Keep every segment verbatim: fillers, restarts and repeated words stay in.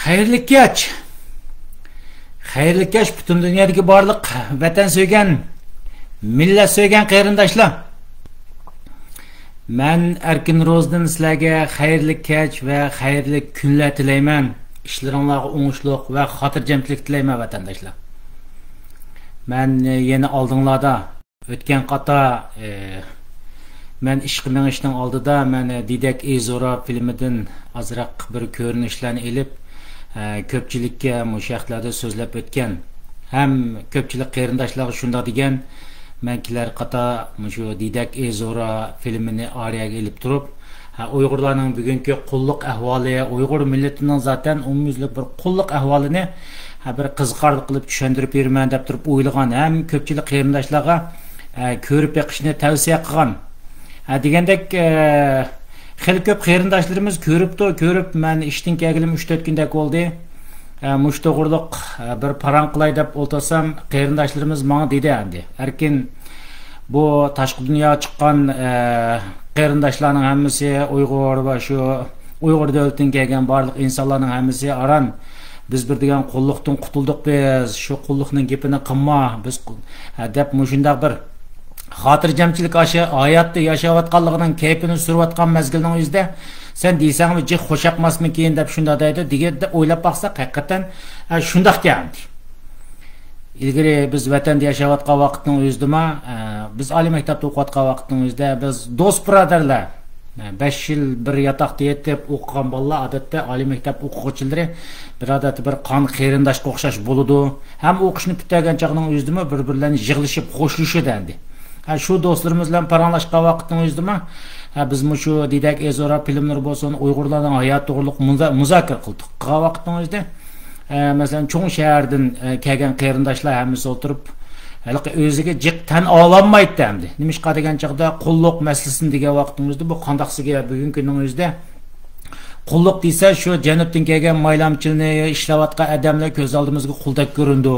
خەيرلىك كەچ. خەيرلىك كەچ پۈتۈن دۇنيادىكى بارلىق ۋەتەن سۆيگەن، مىللەت سۆيگەن قېرىنداشلار. مەن ئەركىن روزدىن سىلەرگە خەيرلىك كەچ ۋە خەيرلىك كۈنلەر تىلەيمەن. ئىشلىرىڭلارغا ئوڭۇشلۇق ۋە خاتىرجەمچىلىك تىلەيمەن، ۋەتەنداشلار. مەن يەنە ئالدىڭلاردا. ئۆتكەن قاتا، ئە، مەن ئىشقا مېڭىشنىڭ ئالدىدا مەن دېدەك ئېزورا فىلىمىدىن ئازراق بىر كۆرۈنۈشلەرنى ئېلىپ، ئە، كۆپچىلىككە مۇشۇ ھەقلەردە سۆزلەپ ئۆتكەن. ھەم كۆپچىلىك قېرىنداشلارغا شۇنداق دېگەن، مەن كېلەر قاتا مۇشۇ دېدەك ئېزورا فىلىمىنى ئارىيەگە ئېلىپ تۇرۇپ، ھە، ئۇيغۇرلارنىڭ بۈگۈنكى قۇللۇق ئەھۋالى، ئۇيغۇر مىللىتىنىڭ زاتەن ئومۇميۈزلۈك بىر قۇللۇق ئەھۋالىنى، ھە، بىر قىزىقارلىق قىلىپ چۈشەندۈرۈپ بېرىمەن دەپ تۇرۇپ ئويلىغان ھەم كۆپچىلىك قېرىنداشلارغا، ھە، كۆرۈپ بېقىشنى تەۋسىيە قىلغان. ھە، دېگەندەك، ئە، خېلى كۆپ قېرىنداشلىرىمىز كۆرۈپتۇ، كۆرۈپ، مەن ئىشتىن كەلگىلىمۇ ئۈچ تۆت كۈندەك بولدى. ئە، مۇشۇ توغرۇلۇق، ئە، بىر پاراڭ قىلاي دەپ ئولتۇرسام، قېرىنداشلىرىمىز ماڭا دېدى ئەمدى. ئەركىن، بۇ تاشقى دۇنياغا چىققان، ئە، قېرىنداشلارنىڭ ھەممىسى ئۇيغۇر ۋە شۇ ئۇيغۇر دۆلىتىدىن كەلگەن بارلىق ئىنسانلارنىڭ ھەممىسى ئاران، بىز بىر دېگەن قۇللۇقتىن قۇتۇلدۇق بىز، شۇ قۇللۇقنىڭ گېپىنى قىلما، بىز قۇ-، ھە، دەپ مۇشۇنداق بىر خاتىرجەمچىلىك ئاشۇ ھاياتتا ياشاۋاتقانلىقىنىڭ كەيپىنى سۈرۈۋاتقان مەزگىلنىڭ ئۆزىدە، سەن دېسەڭمۇ جىق خۇشياقماسمىكىن دەپ شۇنداق دەيدۇ، دېگەن دەپ ئويلاپ باقساق، ھەقىقەتەن، ئە، شۇنداقكەن. ئىلگىرى بىز ۋەتەندە ياشاۋاتقان ۋاقىتنىڭ ئۆزىدىمۇ، ئە، بىز ئالىي مەكتەپتە ئوقۇۋاتقان ۋاقىتنىڭ ئۆزىدە بىز دوست بۇرادەرلەر، ئە، بەش يىل بىر ياتاقتا يېتىپ ئوقۇغان بالىلار ئادەتتە ئالىي مەكتەپ ئوقۇغۇچىلىرى بىر ئادەتتە بىر قان قېرىنداشقا ئوخشاش بولىدۇ. ھەم ئوقۇشنى پۈتتۈرگەن چاغنىڭ ئۆزىدىمۇ بىر-بىرلەرنى يىغلىشىپ خوشلىشىدۇ ئەمدى. ھە، شۇ دوستلىرىمىز بىلەن پاراڭلاشقان ۋاقىتنىڭ ئۆزىدىمۇ، ھە، بىز مۇشۇ دېدەك ئېزورا فىلىملىرى بولسۇن، ئۇيغۇرلارنىڭ ھاياتى توغرۇلۇق مۇزا-، مۇزاكىرە قىلدۇق. قىلغان ۋاقىتنىڭ ئۆزىدە، ئە، مەسىلەن، چوڭ شەھەردىن، ئە، كەلگەن قېرىنداشلار ھەممىسى ئولتۇرۇپ، ھېلىقى ئۆزىگە جىق تەن ئالالمايتتى ئەمدى. نېمىشقا دېگەن چاغدا قۇللۇق مەسىلىسىنى دېگەن ۋاقىتنىڭ ئۆزىدە بۇ قانداقسىگە بۈگۈنكى كۈننىڭ ئۆزىدە قۇللۇق دېسە، شۇ جەنۇبتىن كەلگەن مايلامچىلنى ئىشلەۋاتقان ئادەملەر كۆز ئالدىمىزغا قۇلدەك كۆرۈنىدۇ.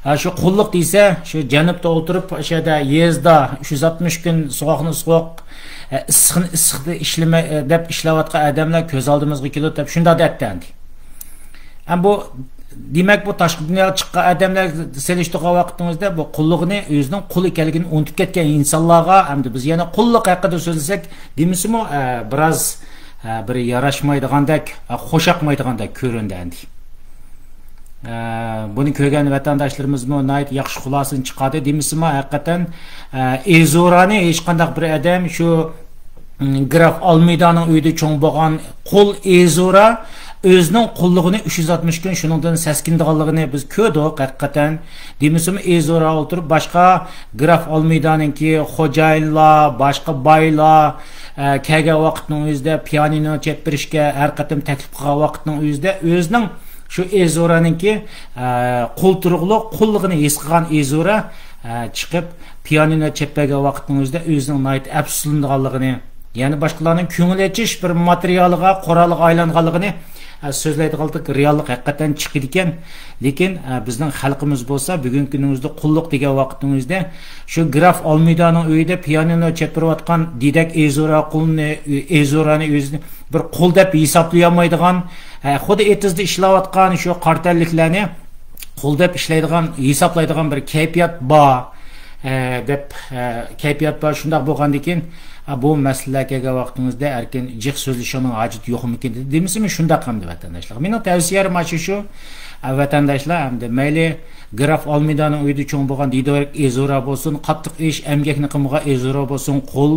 ھە، شۇ قۇللۇق دېسە، شۇ جەنۇبتا ئولتۇرۇپ، ئاشۇ يەردە يېزىدا ئۈچ يۈز ئاتمىش كۈن سوغۇقنى سوغۇق، ئە، ئىسسىقنى ئىسسىقتا ئىشلىمە-، ئە، دەپ ئىشلەۋاتقان ئادەملەر كۆز ئالدىمىزغا كېلىدۇ دەپ شۇنداق دەيتتى ئەمدى. ھەم بۇ، دېمەك، بۇ تاشقى دۇنياغا چىققان ئادەملەر سېلىشتۇرغان ۋاقىتنىڭ ئۆزىدە بۇ قۇللۇقىنى، ئۆزىنىڭ قۇل ئىكەنلىكىنى ئۇنتۇپ كەتكەن ئىنسانلارغا، ئەمدى بىز يەنە قۇللۇق ھەققىدە سۆزلىسەك، دېمىسىمۇ، ئە، بىراز، ئە، بىر ياراشمايدىغاندەك، ئە، خۇشياقمايدىغاندەك كۆرۈندى ئەمدى. ئە، بۇنى كۆرگەن ۋەتەنداشلىرىمىزمۇ ناھايىتى ياخشى خۇلاسىنى چىقاردى. دېمىسىمۇ، ھەقىقەتەن، ئە، ئېزورانى ھېچقانداق بىر ئادەم شۇ، ئىم، گراف ئالمېيدانىڭ ئۆيىدە چوڭ بولغان قۇل ئېزورا ئۆزىنىڭ قۇللۇقىنى ئۈچ يۈز ئاتمىش كۈن شۇنىڭدىن سەسكىنىدىغانلىقىنى بىز كۆردۇق، ھەقىقەتەن. دېمىسىمۇ، ئېزورا ئولتۇرۇپ باشقا گراف ئالمېيدانىڭكى خوجايىنلار، باشقا بايلار، ئە، كەلگەن ۋاقىتنىڭ ئۆزىدە پىيانىنو چېلىپ بېرىشكە ھەر قېتىم تەكلىپ قىلغان ۋاقىتنىڭ ئۆزىدە ئۆزىنىڭ شۇ ئېزورانىڭكى، ئە، قۇل تۇرۇقلۇق قۇللۇقىنى ھېس قىلغان ئېزورا، ئە، چىقىپ پىيانىنو چېلىپ بەرگەن ۋاقىتنىڭ ئۆزىدە ئۆزىنىڭ ناھايىتى ئەپسۇسلىنىدىغانلىقىنى، يەنى باشقىلارنىڭ كۆڭۈل ئېچىش بىر ماتېرىيالىغا، قورالىغا ئايلانغانلىقىنى، ئە، سۆزلەيدىغانلىق رېئاللىق ھەقىقەتەن چىقىدىكەن. لېكىن، ئە، بىزنىڭ خەلقىمىز بولسا بۈگۈنكى كۈنىمىزدە قۇللۇق دېگەن ۋاقىتنىڭ ئۆزىدە شۇ گراف ئالمېيدانىڭ ئۆيىدە پىيانىنو چېلىپ بېرىۋاتقان دېدەك ئېزورا قۇلنى، ئېزورانى ئۆزىنى بىر قۇل دەپ ھېسابلىيالمايدىغان، ھە، خۇددى ئېتىزدا ئىشلەۋاتقان شۇ قارا تەنلىكلەرنى قۇل دەپ ئىشلەيدىغان، ھېسابلايدىغان بىر كەيپىيات بار، ھە، دەپ، ھە، كەيپىيات بار. شۇنداق بولغاندىكىن، ھە، بۇ مەسىلىلەرگە كەلگەن ۋاقتىڭىزدا ئەركىن جىق سۆزلىشىڭنىڭ ھاجىتى يوقمىكىن دېدى. دېمىسىمۇ شۇنداق ئەمدى ۋەتەنداشلار. مېنىڭ تەۋسىيەم ئاشۇ شۇ، ھە، ۋەتەنداشلار ئەمدى مەيلى گراف ئالمېيدانىڭ ئۆيىدە چوڭ بولغان دېدەك ئېزورا بولسۇن، قاتتىق ئىش، ئەمگەكنى قىلمىغان ئېزورا بولسۇن، قۇل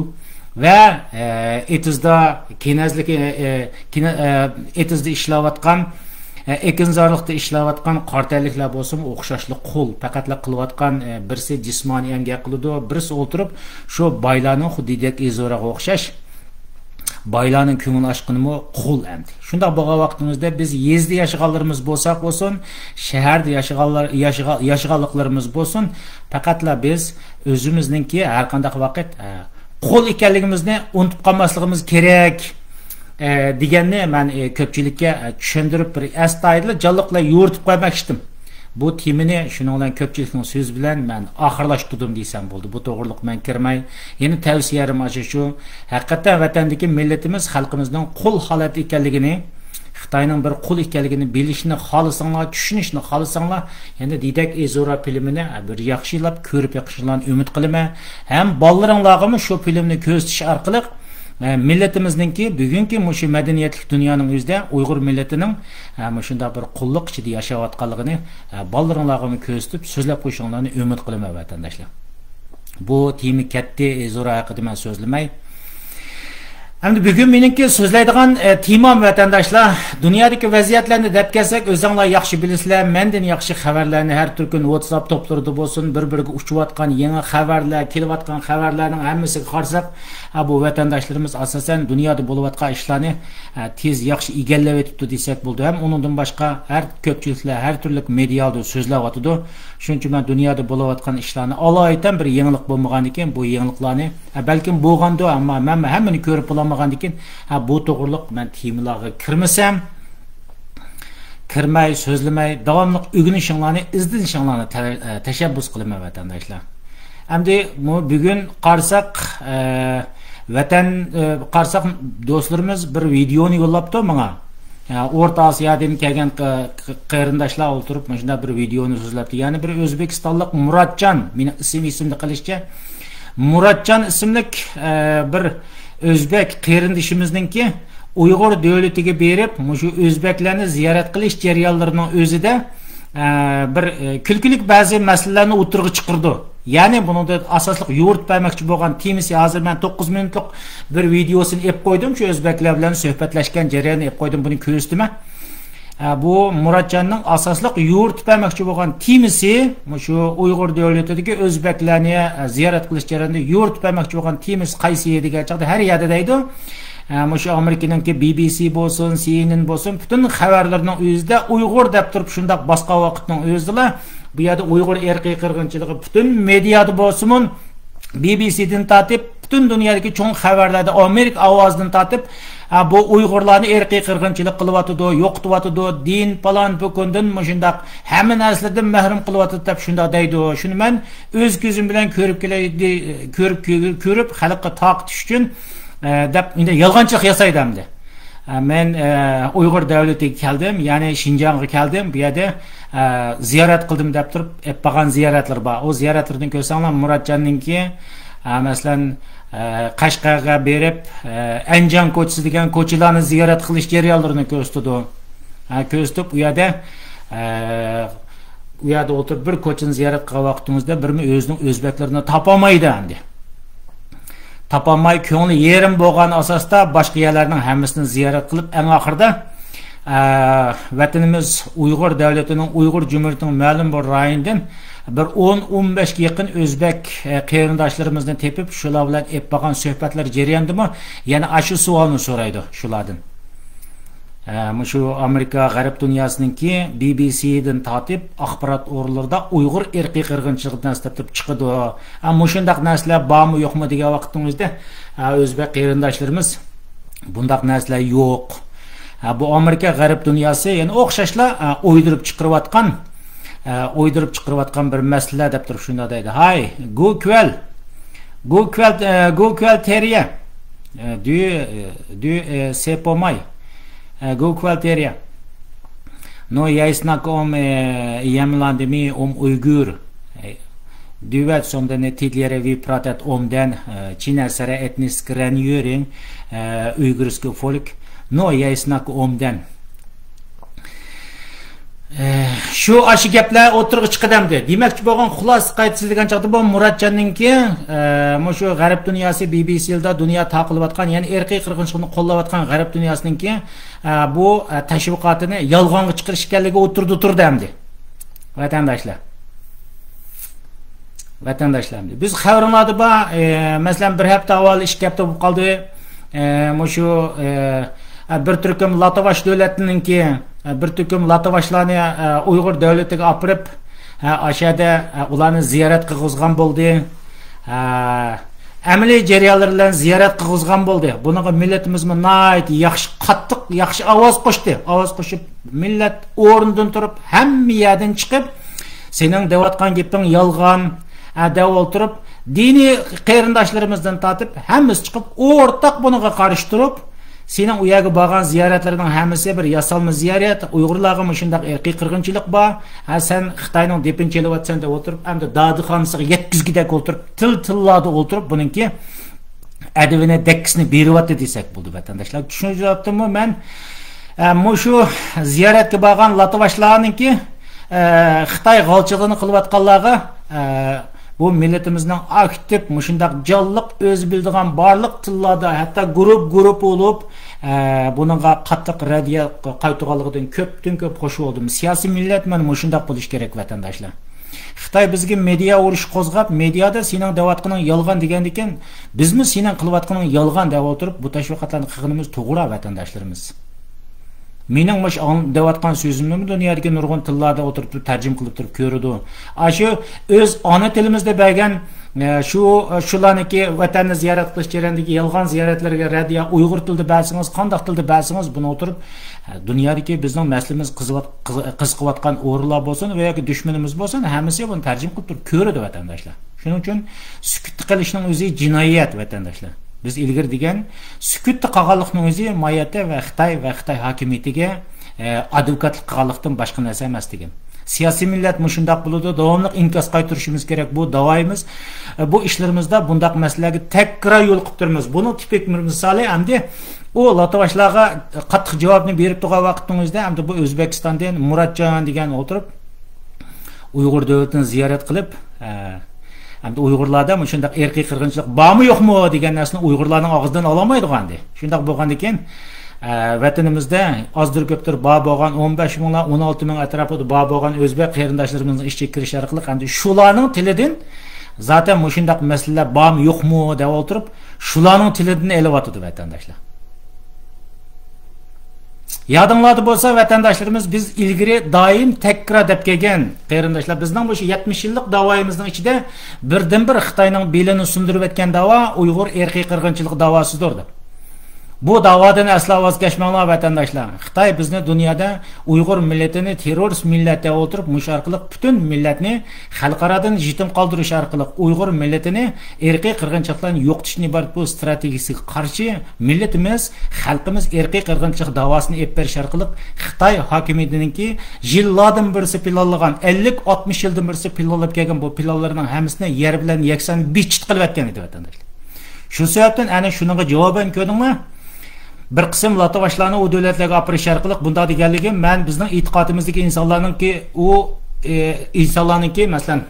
ۋە، ئە، ئېتىزدا كېنەزلىك، ئە، ئە، كېنە-، ئە، ئېتىزدا ئىشلەۋاتقان، ئە، ئېكىنزارلىقتا ئىشلەۋاتقان قارا تەنلىكلەر بولسىمۇ ئوخشاشلا قۇل. پەقەتلا قىلىۋاتقان، ئە، بىرسى جىسمانىي ئەمگەك قىلىدۇ، بىرسى ئولتۇرۇپ شۇ بايلارنىڭ خۇددى دېدەك ئېزوراغا ئوخشاش بايلارنىڭ كۆڭۈل ئاچقىنىمۇ قۇل ئەمدى. شۇنداق بولغان ۋاقتىمىزدا بىز يېزىدا ياشىغانلىرىمىز بولساق بولسۇن، شەھەردە ياشىغانلار، ياشىغا-، ياشىغانلىقلىرىمىز بولسۇن، پەقەتلا بىز ئۆزىمىزنىڭكى ھەر قانداق ۋاقىت، ئە، قۇل ئىكەنلىكىمىزنى ئۇنتۇپ قالماسلىقىمىز كېرەك، ئە، دېگەننى مەن، ئە، كۆپچىلىككە، ئە، چۈشەندۈرۈپ بىر ئەستايىدىل جانلىق بىلەن يورۇتۇپ قويماقچىدىم. بۇ تېمىنى شۇنىڭ بىلەن كۆپچىلىكنىڭ سۆزى بىلەن مەن ئاخىرلاشتۇردۇم دېسەم بولدى. بۇ توغرۇلۇق مەن كىرمەي، يەنە تەۋسىيەم ئاشۇ شۇ. ھەقىقەتەن ۋەتەندىكى مىللىتىمىز خەلقىمىزنىڭ قۇل ھالەتتە ئىكەنلىكىنى، خىتاينىڭ بىر قۇل ئىكەنلىكىنى بىلىشنى خالىساڭلار، چۈشىنىشنى خالىساڭلار، يەنە دېدەك ئىزورا فىلىمىنى بىر ياخشىلاپ كۆرۈپ بېقىشىڭلارنى ئۈمىد قىلىمەن. ھەم بالىلىرىڭلارغىمۇ شۇ فىلىمنى كۆرسىتىش ئارقىلىق، ئە، مىللىتىمىزنىڭكى بۈگۈنكى مۇشۇ مەدەنىيەتلىك دۇنيانىڭ ئۆزىدە ئۇيغۇر مىللىتىنىڭ، ئە، مۇشۇنداق بىر قۇللۇق ئىچىدە ياشاۋاتقانلىقىنى، ئە، بالىلىرىڭلارغىمۇ كۆرسىتىپ، سۆزلەپ قويۇشۇڭلارنى ئۈمىد قىلىمەن، ۋەتەنداشلار. بۇ تېما كەتتى، ئىزورا ھەققىدە مەن سۆزلىمەي. ئەمدى بۈگۈن مېنىڭكى سۆزلەيدىغان، ئە، تېمام، ۋەتەنداشلار، دۇنيادىكى ۋەزىيەتلەرنى دەپ كەلسەك، ئۆزۈڭلار ياخشى بىلىسىلەر، مەندىن ياخشى خەۋەرلەرنى ھەر تۈركۈم ۋاتساپ توپلىرىدا بولسۇن، بىر-بىرىگە ئۇچۇۋاتقان يېڭى خەۋەرلەر، كېلىۋاتقان خەۋەرلەرنىڭ ھەممىسىگە قارىساق، ھە، بۇ ۋەتەنداشلىرىمىز ئاساسەن دۇنيادا بولۇۋاتقان ئىشلارنى، ھە، تېز ياخشى ئىگىلەۋېتىپتۇ دېسەك بولىدۇ. ھەم ئۇنىڭدىن باشقا ھەر كۆپچىلىكلەر ھەر تۈرلۈك مېدىيادا سۆزلەۋاتىدۇ. شۇنىڭ ئۈچۈن مەن دۇنيادا بولۇۋاتقان ئىشلارنى ئالايىتەن بىر يېڭىلىق بولمىغاندىكىن، بۇ يېڭىلىقلارنى، ھە، بەلكىم بولغاندۇ، ئەمما مەن ھەممىنى كۆرۈپ بولالمىغاندىكىن، ھە، بۇ توغرۇلۇق مەن تېمىلارغا كىرمىسەم، كىرمەي، سۆزلىمەي، داۋاملىق ئۆگىنىشىڭلارنى، ئىزدىنىشىڭلارنى تە-، ئە، تەشەببۇس قىلىمەن، ۋەتەنداشلار. ئەمدى بۇ بۈگۈن قارىساق، ئە، ۋەتەن، ئە، قارىساق، دوستلىرىمىز بىر ۋىدېئونى يوللاپتۇ ماڭا. ئە، ئورتا ئاسىيادىن كەلگەن ق-، ق-، قېرىنداشلار ئولتۇرۇپ مۇشۇنداق بىر ۋىدېئونى سۆزلەپتۇ. يەنى بىر ئۆزبېكىستانلىق مۇراتجان، مېنىڭ ئىسىم ئېسىمدە قېلىشىچە، مۇراتجان ئىسىملىك، ئە، بىر ئۆزبەك قېرىندىشىمىزنىڭكى ئۇيغۇر دۆلىتىگە بېرىپ، مۇشۇ ئۆزبەكلەرنى زىيارەت قىلىش جەريانلىرىنىڭ ئۆزىدە، ئە، بىر، ئە، كۈلكىلىك بەزى مەسىلىلەرنى ئوتتۇرىغا چىقىرىدۇ. يەنى بۇنىڭدا ئاساسلىق يورۇتۇپ بەرمەكچى بولغان تېمىسى، ھازىر مەن توققۇز مىنۇتلۇق بىر ۋىدېئوسىنى ئېلىپ قويدۇم، شۇ ئۆزبەكلەر بىلەن سۆھبەتلەشكەن جەرياننى ئېلىپ قويدۇم، بۇنى كۆرسىتىمەن. ئە، بۇ مۇراتجاننىڭ ئاساسلىق يورۇتۇپ بەرمەكچى بولغان تېمىسى، مۇشۇ ئۇيغۇر دۆلىتىدىكى ئۆزبەكلەرنى، ئە، زىيارەت قىلىش جەريانىدا يورۇتۇپ بەرمەكچى بولغان تېمىسى قايسى دېگەن چاغدا ھەر يەردە دەيدۇ. ئە، مۇشۇ ئامېرىكىنىڭكى بى بى سى بولسۇن، سى ئېن ئېن بولسۇن، پۈتۈن خەۋەرلىرىنىڭ ئۆزىدە ئۇيغۇر دەپ تۇرۇپ شۇنداق باسقان ۋاقىتنىڭ ئۆزىدىلا بۇ يەردە ئۇيغۇر ئىرقىي قىرغىنچىلىقى پۈتۈن مېدىيادا بولسىمۇ، بى بى سىدىن تارتىپ، پۈتۈن دۇنيادىكى چوڭ خەۋەرلەردە ئامېرىكا ئاۋازىدىن تارتىپ، ھە، بۇ ئۇيغۇرلارنى ئىرقىي قىرغىنچىلىق قىلىۋاتىدۇ، يوقىتىۋاتىدۇ، دىن، پالان، پۇكۇندىن مۇشۇنداق ھەممە نەرسىلەردىن مەھرۇم قىلىۋاتىدۇ دەپ شۇنداق دەيدۇ. شۇنى مەن ئۆز كۆزۈم بىلەن كۆرۈپ كېلەي، كۆرۈپ، كۆرۈپ خەلققە تارقىتىش ئۈچۈن، ئە، دەپ ئەندى يالغانچىلىق ياسايدۇ ئەمدى. ئە، مەن، ئە، ئۇيغۇر دۆلىتىگە كەلدىم، يەنى شىنجاڭغا كەلدىم، بۇ يەردە، ئە، زىيارەت قىلدىم دەپ تۇرۇپ ئېلىپ بارغان زىيارەتلىرى بار. ئۇ زىيارەتلىرىدىن كۆرسەڭلار، مۇراتجاننىڭكى، ئە، مەسىلەن، ئە، قەشقەرگە بېرىپ، ئە، ئەنجان كوچىسى دېگەن كوچىلارنى زىيارەت قىلىش جەريانلىرىنى كۆرسىتىدۇ. ئە، كۆرسىتىپ، ئۇ يەردە، ئە، ئۇ يەردە ئولتۇرۇپ بىر كوچىنى زىيارەت قىلغان ۋاقتىڭىزدا بىرمۇ ئۆزىنىڭ ئۆزبەكلىرىنى تاپالمايدۇ ئەمدى. تاپالماي، كۆڭلى يېرىم بولغان ئاساستا باشقا يەرلەرنىڭ ھەممىسىنى زىيارەت قىلىپ، ئەڭ ئاخىرىدا، ئە، ۋەتىنىمىز ئۇيغۇر دۆلىتىنىڭ، ئۇيغۇر جۇمھۇرىيىتىنىڭ مەلۇم بىر رايونىدىن بىر ئون، ئون بەشكە يېقىن ئۆزبەك، ئە، قېرىنداشلىرىمىزنى تېپىپ، شۇلار بىلەن ئېلىپ بارغان سۆھبەتلەر جەريانىدىمۇ يەنە ئاشۇ سوئالنى سورايدۇ شۇلاردىن. ئە، مۇشۇ ئامېرىكا غەرب دۇنياسىنىڭكى بى بى سىدىن تارتىپ ئاخبارات ئورۇنلىرىدا ئۇيغۇر ئىرقىي قىرغىنچىلىقىدىن دەسلەپ تۇرۇپ چىقىدۇ. ئە، مۇشۇنداق نەرسىلەر بارمۇ يوقمۇ دېگەن ۋاقىتنىڭ ئۆزىدە، ئە، ئۆزبەك قېرىنداشلىرىمىز بۇنداق نەرسىلەر يوق. ئە، بۇ ئامېرىكا غەرب دۇنياسى يەنە ئوخشاشلا، ئە، ئويدۇرۇپ چىقىرىۋاتقان، ئە، ئويدۇرۇپ چىقىرىۋاتقان بىر مەسىلە دەپ تۇرۇپ شۇنداق دەيدۇ. ھاي، گوكۈەل، گوكۈەل، ئە، گوكۈەل تېرىيە. ئە، دۈ، ئە، دۈ، ئە، سېپوماي. ئە، گوكۈەل تېرىيە. Nå jeg snakker om, eh, hjemlandet mitt, om Uyghur. Eh, du vet, som den tidligere vi pratet om den, eh, kinesere, etnisk rengjøring, eh, uigurske folk. Nå jeg snakker om den. ئە، شۇ ئاشۇ گەپلەر ئوتتۇرىغا چىقىدۇ ئەمدى. دېمەكچى بولغان خۇلاسە قايتىسى دېگەن چاغدا بۇ مۇراتجاننىڭكى، ئە، مۇشۇ غەرب دۇنياسى بى بى سىدا دۇنيا تارقىلىۋاتقان، يەنى ئىرقىي قىرغىنچىلىقنى قوللاۋاتقان غەرب دۇنياسىنىڭكى، ئە، بۇ، ئە، تەشۋىقاتىنى يالغانغا چىقىرىش ئىكەنلىكى ئوتتۇرىدا تۇرىدۇ ئەمدى. ۋەتەنداشلار. ۋەتەنداشلار، بىز خەۋىرىڭلاردا بار، ئە، مەسىلەن، بىر ھەپتە ئاۋۋال، ئىككى ھەپتە بولۇپ قالدى. ئە، مۇشۇ، ئە، بىر تۈركۈم لاتىۋاش دۆلەتنىڭكى، ئە، بىر تۈركۈم لاتىۋاشلارنى، ئە، ئۇيغۇر دۆلىتىگە ئاپىرىپ، ئە، ئاشۇ يەردە، ئە، ئۇلارنى زىيارەت قىلغۇزغان بولدى. ئە، ئەمەلىي جەريانلىرى بىلەن زىيارەت قىلغۇزغان بولدى. بۇنىڭغا مىللىتىمىزمۇ ناھايىتى ياخشى، قاتتىق، ياخشى ئاۋاز قوشتى. ئاۋاز قوشۇپ، مىللەت ئورنىدىن تۇرۇپ، ھەممە يەردىن چىقىپ، سېنىڭ دەۋاتقان گېپىڭ يالغان، ھە، دەپ ئولتۇرۇپ، دىنىي قېرىنداشلىرىمىزدىن تارتىپ، ھەممىسى چىقىپ، ئورتاق بۇنىڭغا قارشى تۇرۇپ، سېنىڭ ئۇ يەرگە بارغان زىيارەتلىرىنىڭ ھەممىسى بىر ياسالما زىيارەت، ئۇيغۇرلارغا مۇشۇنداق ئىرقىي قىرغىنچىلىق بار، ھە، سەن خىتاينىڭ دېپىنى چېلىۋاتىسەن دەپ ئولتۇرۇپ، ئەمدى دادىخانىسىغا يەتكۈزگۈدەك ئولتۇرۇپ، تىل تىللادا ئولتۇرۇپ، بۇنىڭكى ئەدىۋىنى، دەككىسىنى بېرىۋاتتى دېسەك بولىدۇ، ۋەتەنداشلار. چۈشىنىۋاتتىمۇ مەن؟ ئە، مۇشۇ زىيارەتكە بارغان لاتىۋاشلارنىڭكى، ئە، خىتاي غالچىلىقىنى قىلىۋاتقانلارغا، ئە، بۇ مىللىتىمىزنىڭ ئاكتىپ مۇشۇنداق جانلىق، ئۆزى بىلىدىغان بارلىق تىللاردا، ھەتتا گۇرۇپ گۇرۇپ بولۇپ، ئە، بۇنىڭغا قاتتىق رەددىيە قايتۇرغانلىقىدىن كۆپتىن كۆپ خوش بولدۇم. سىياسىي مىللەت مانا مۇشۇنداق بولۇشى كېرەك، ۋەتەنداشلار. خىتاي بىزگە مېدىيا ئۇرۇشى قوزغاپ، مېدىيادا سېنىڭ دەۋاتقىنىڭ يالغان دېگەندىكىن، بىزمۇ سېنىڭ قىلىۋاتقىنىڭ يالغان دەپ ئولتۇرۇپ، بۇ تەشۋىقاتلارنى قىلغىنىمىز توغرا، ۋەتەنداشلىرىمىز. مېنىڭ مۇشۇ ئاڭ-، دەۋاتقان سۆزۈمنىمۇ دۇنيادىكى نۇرغۇن تىللاردا ئولتۇرۇپ تۇرۇپ تەرجىمە قىلىپ تۇرۇپ كۆرىدۇ. ئاشۇ ئۆز ئانا تىلىمىزدا بەرگەن، ئە، شۇ، شۇلارنىكى ۋەتەننى زىيارەت قىلىش جەريانىدىكى يالغان زىيارەتلەرگە رەددىيە، ئۇيغۇر تىلىدا بەرسىڭىز، قانداق تىلدا بەرسىڭىز، بۇنى ئولتۇرۇپ، ئە، دۇنيادىكى بىزنىڭ مەسىلىمىز قىزىۋات-، قىز-، قىزىقىۋاتقان ئورۇنلار بولسۇن ۋە ياكى دۈشمىنىمىز بولسۇن، ھەممىسى بۇنى تەرجىمە قىلىپ تۇرۇپ كۆرىدۇ، ۋەتەنداشلار. شۇنىڭ ئۈچۈن سۈكۈتتە قېلىشنىڭ ئۆزى جىنايەت، ۋەتەنداشلار. بىز ئىلگىرى دېگەن، سۈكۈتتە قالغانلىقنىڭ ئۆزى مايەتتە ۋە خىتاي ۋە خىتاي ھاكىمىيىتىگە، ئە، ئادۋوكاتلىق قىلغانلىقتىن باشقا نەرسە ئەمەس دېگەن. سىياسىي مىللەت مۇشۇنداق بولىدۇ، داۋاملىق ئىنكاس قايتۇرۇشىمىز كېرەك. بۇ داۋايىمىز، ئە، بۇ ئىشلىرىمىزدا بۇنداق مەسىلىلەرگە تەكرار يولۇقۇپ تۇرىمىز. بۇنىڭ تىپىك بىر مىسالى ئەمدى ئۇ لاتىۋاشلارغا قاتتىق جاۋابنى بېرىپ تۇرغان ۋاقىتنىڭ ئۆزىدە ئەمدى بۇ ئۆزبېكىستاندىن مۇراتجان دېگەن ئولتۇرۇپ، ئۇيغۇر دۆلىتىنى زىيارەت قىلىپ، ئە، ئەمدى ئۇيغۇرلاردا مۇشۇنداق ئىرقىي قىرغىنچىلىق بارمۇ يوقمۇ دېگەن نەرسىنى ئۇيغۇرلارنىڭ ئاغزىدىن ئالالمايدىغان ئىدى. شۇنداق بولغاندىن كېيىن، ئە، ۋەتىنىمىزدە ئازدۇر كۆپتۇر بار بولغان ئون بەش مىڭلار، ئون ئالتە مىڭ ئەتراپىدا بار بولغان ئۆزبەك قېرىنداشلىرىمىزنىڭ ئىچىگە كىرىش ئارقىلىق ئەمدى شۇلارنىڭ تىلىدىن زاتەن مۇشۇنداق مەسىلىلەر بارمۇ يوقمۇ دەپ ئولتۇرۇپ، شۇلارنىڭ تىلىدىن ئېلىۋاتىدۇ، ۋەتەنداشلار. يادىڭلاردا بولسا، ۋەتەنداشلىرىمىز، بىز ئىلگىرى دائىم تەكرار دەپ كەلگەن، قېرىنداشلار، بىزنىڭ مۇشۇ يەتمىش يىللىق داۋايىمىزنىڭ ئىچىدە بىردىنبىر خىتاينىڭ بېلىنى سۇندۇرۇۋەتكەن داۋا ئۇيغۇر ئىرقىي قىرغىنچىلىق داۋاسىدۇر دەپ. بۇ داۋادىن ئەسلا ۋاز كەچمەڭلار، ۋەتەنداشلار. خىتاي بىزنى دۇنيادا ئۇيغۇر مىللىتىنى تېررورىست مىللەت دەپ ئولتۇرۇپ، مۇشۇ ئارقىلىق پۈتۈن مىللەتنى خەلقئارادىن يېتىم قالدۇرۇش ئارقىلىق ئۇيغۇر مىللىتىنى ئىرقىي قىرغىنچىلىقلاردىن يوقىتىشتىن ئىبارەت بۇ ستراتېگىيىسىگە قارشى مىللىتىمىز، خەلقىمىز ئىرقىي قىرغىنچىلىق داۋاسىنى ئېلىپ بېرىش ئارقىلىق خىتاي ھاكىمىيىتىنىڭكى يىللاردىن بىرسى پىلانلىغان، ئەللىك، ئاتمىش يىلدىن بىرسى پىلانلاپ كەلگەن بۇ پىلانلىرىنىڭ ھەممىسىنى يەر بىلەن يەكسان بىتچىت قىلىۋەتكەن ئىدى، ۋەتەنداشلار. شۇ سەۋەبتىن ئەنە شۇنىڭغا جاۋابەن كۆردۈڭلار. بىر قىسىم لاتىۋاشلارنى ئۇ دۆلەتلەرگە ئاپىرىش ئارقىلىق بۇنداق دېگەنلىكىم، مەن بىزنىڭ ئېتىقادىمىزدىكى ئىنسانلارنىڭكى، ئۇ، ئى، ئىنسانلارنىڭكى، مەسىلەن،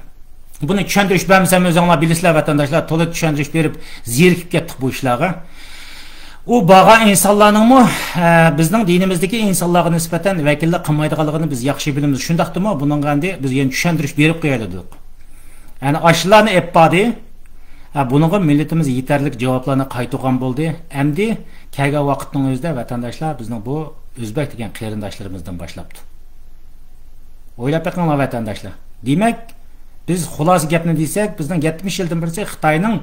بۇنى چۈشەندۈرۈش بەرمىسەم، ئۆزۈڭلار بىلىسىلەر، ۋەتەنداشلار، تولا چۈشەندۈرۈش بېرىپ زېرىكىپ كەتتۇق بۇ ئىشلارغا. ئۇ بارغان ئىنسانلارنىڭمۇ، ئە، بىزنىڭ دىنىمىزدىكى ئىنسانلارغا نىسبەتەن ۋەكىللىك قىلمايدىغانلىقىنى بىز ياخشى بىلىمىز. شۇنداقتىمۇ بۇنىڭغا ئەمدى بىز يەنە چۈشەندۈرۈش بېرىپ قويايلى دېدۇق. يەنى ئاشۇلارنى ئېلىپ باردى. ھە، بۇنىڭغا مىللىتىمىز يېتەرلىك جاۋابلارنى قايتۇرغان بولدى. ئەمدى كەلگەن ۋاقىتنىڭ ئۆزىدە ۋەتەنداشلار بىزنىڭ بۇ ئۆزبەك دېگەن قېرىنداشلىرىمىزدىن باشلاپتۇ. ئويلاپ بېقىڭلار، ۋەتەنداشلار. دېمەك، بىز خۇلاسە گەپنى دېسەك، بىزنىڭ يەتمىش يىلدىن بېرى خىتاينىڭ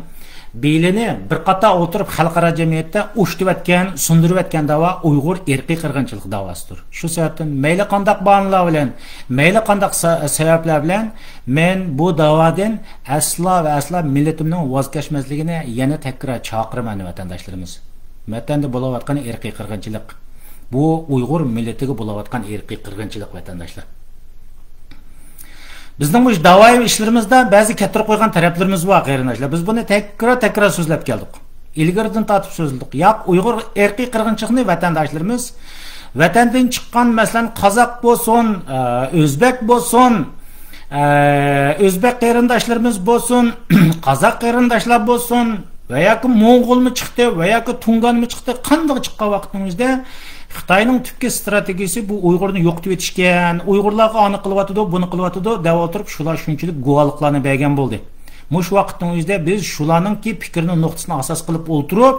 بېلىنى بىر قاتار ئولتۇرۇپ خەلقئارا جەمئىيەتتە ئۇشتۇرۇۋەتكەن، سۇندۇرۇۋەتكەن داۋا ئۇيغۇر ئىرقىي قىرغىنچىلىق داۋاسىدۇر. شۇ سەۋەبتىن مەيلى قانداق باھانىلەر بىلەن، مەيلى قانداق سە-، سەۋەبلەر بىلەن مەن بۇ داۋادىن ئەسلا ۋە ئەسلا مىللىتىمنىڭ ۋاز كەچمەسلىكىنى يەنە تەكرار چاقىرىمەن، ۋەتەنداشلىرىمىز. ۋەتەندە بولۇۋاتقان ئىرقىي قىرغىنچىلىق. بۇ ئۇيغۇر مىللىتىگە بولۇۋاتقان ئىرقىي قىرغىنچىلىق، ۋەتەنداشلار. بىزنىڭ مۇشۇ داۋايى ئىشلىرىمىزدا بەزى كەتتۈرۈپ قويغان تەرەپلىرىمىز بار، قېرىنداشلار. بىز بۇنى تەكرار، تەكرار سۆزلەپ كەلدۇق. ئىلگىرىدىن تارتىپ سۆزلىدۇق. ياق، ئۇيغۇر ئىرقىي قىرغىنچىلىقىنى ۋەتەنداشلىرىمىز، ۋەتەندىن چىققان، مەسىلەن، قازاق بولسۇن، ئە، ئۆزبەك بولسۇن، ئە، ئۆزبەك قېرىنداشلىرىمىز بولسۇن، قازاق قېرىنداشلار بولسۇن، ۋە ياكى موڭغۇلمۇ چىقتى، ۋە ياكى تۇڭگانمۇ چىقتى، قانداق چىققان ۋاقىتنىڭ ئۆزىدە خىتاينىڭ تۈپكى ستراتېگىيىسى بۇ ئۇيغۇرنى يوقىتىۋېتىشكەن، ئۇيغۇرلارغا ئانى قىلىۋاتىدۇ، بۇنى قىلىۋاتىدۇ دەۋاتۇرۇپ، شۇلار شۇنچىلىك گۇۋاھلىقلارنى بەرگەن بولدى. مۇشۇ ۋاقىتنىڭ ئۆزىدە بىز شۇلارنىڭكى پىكرىنىڭ نۇقتىسىنى ئاساس قىلىپ ئولتۇرۇپ،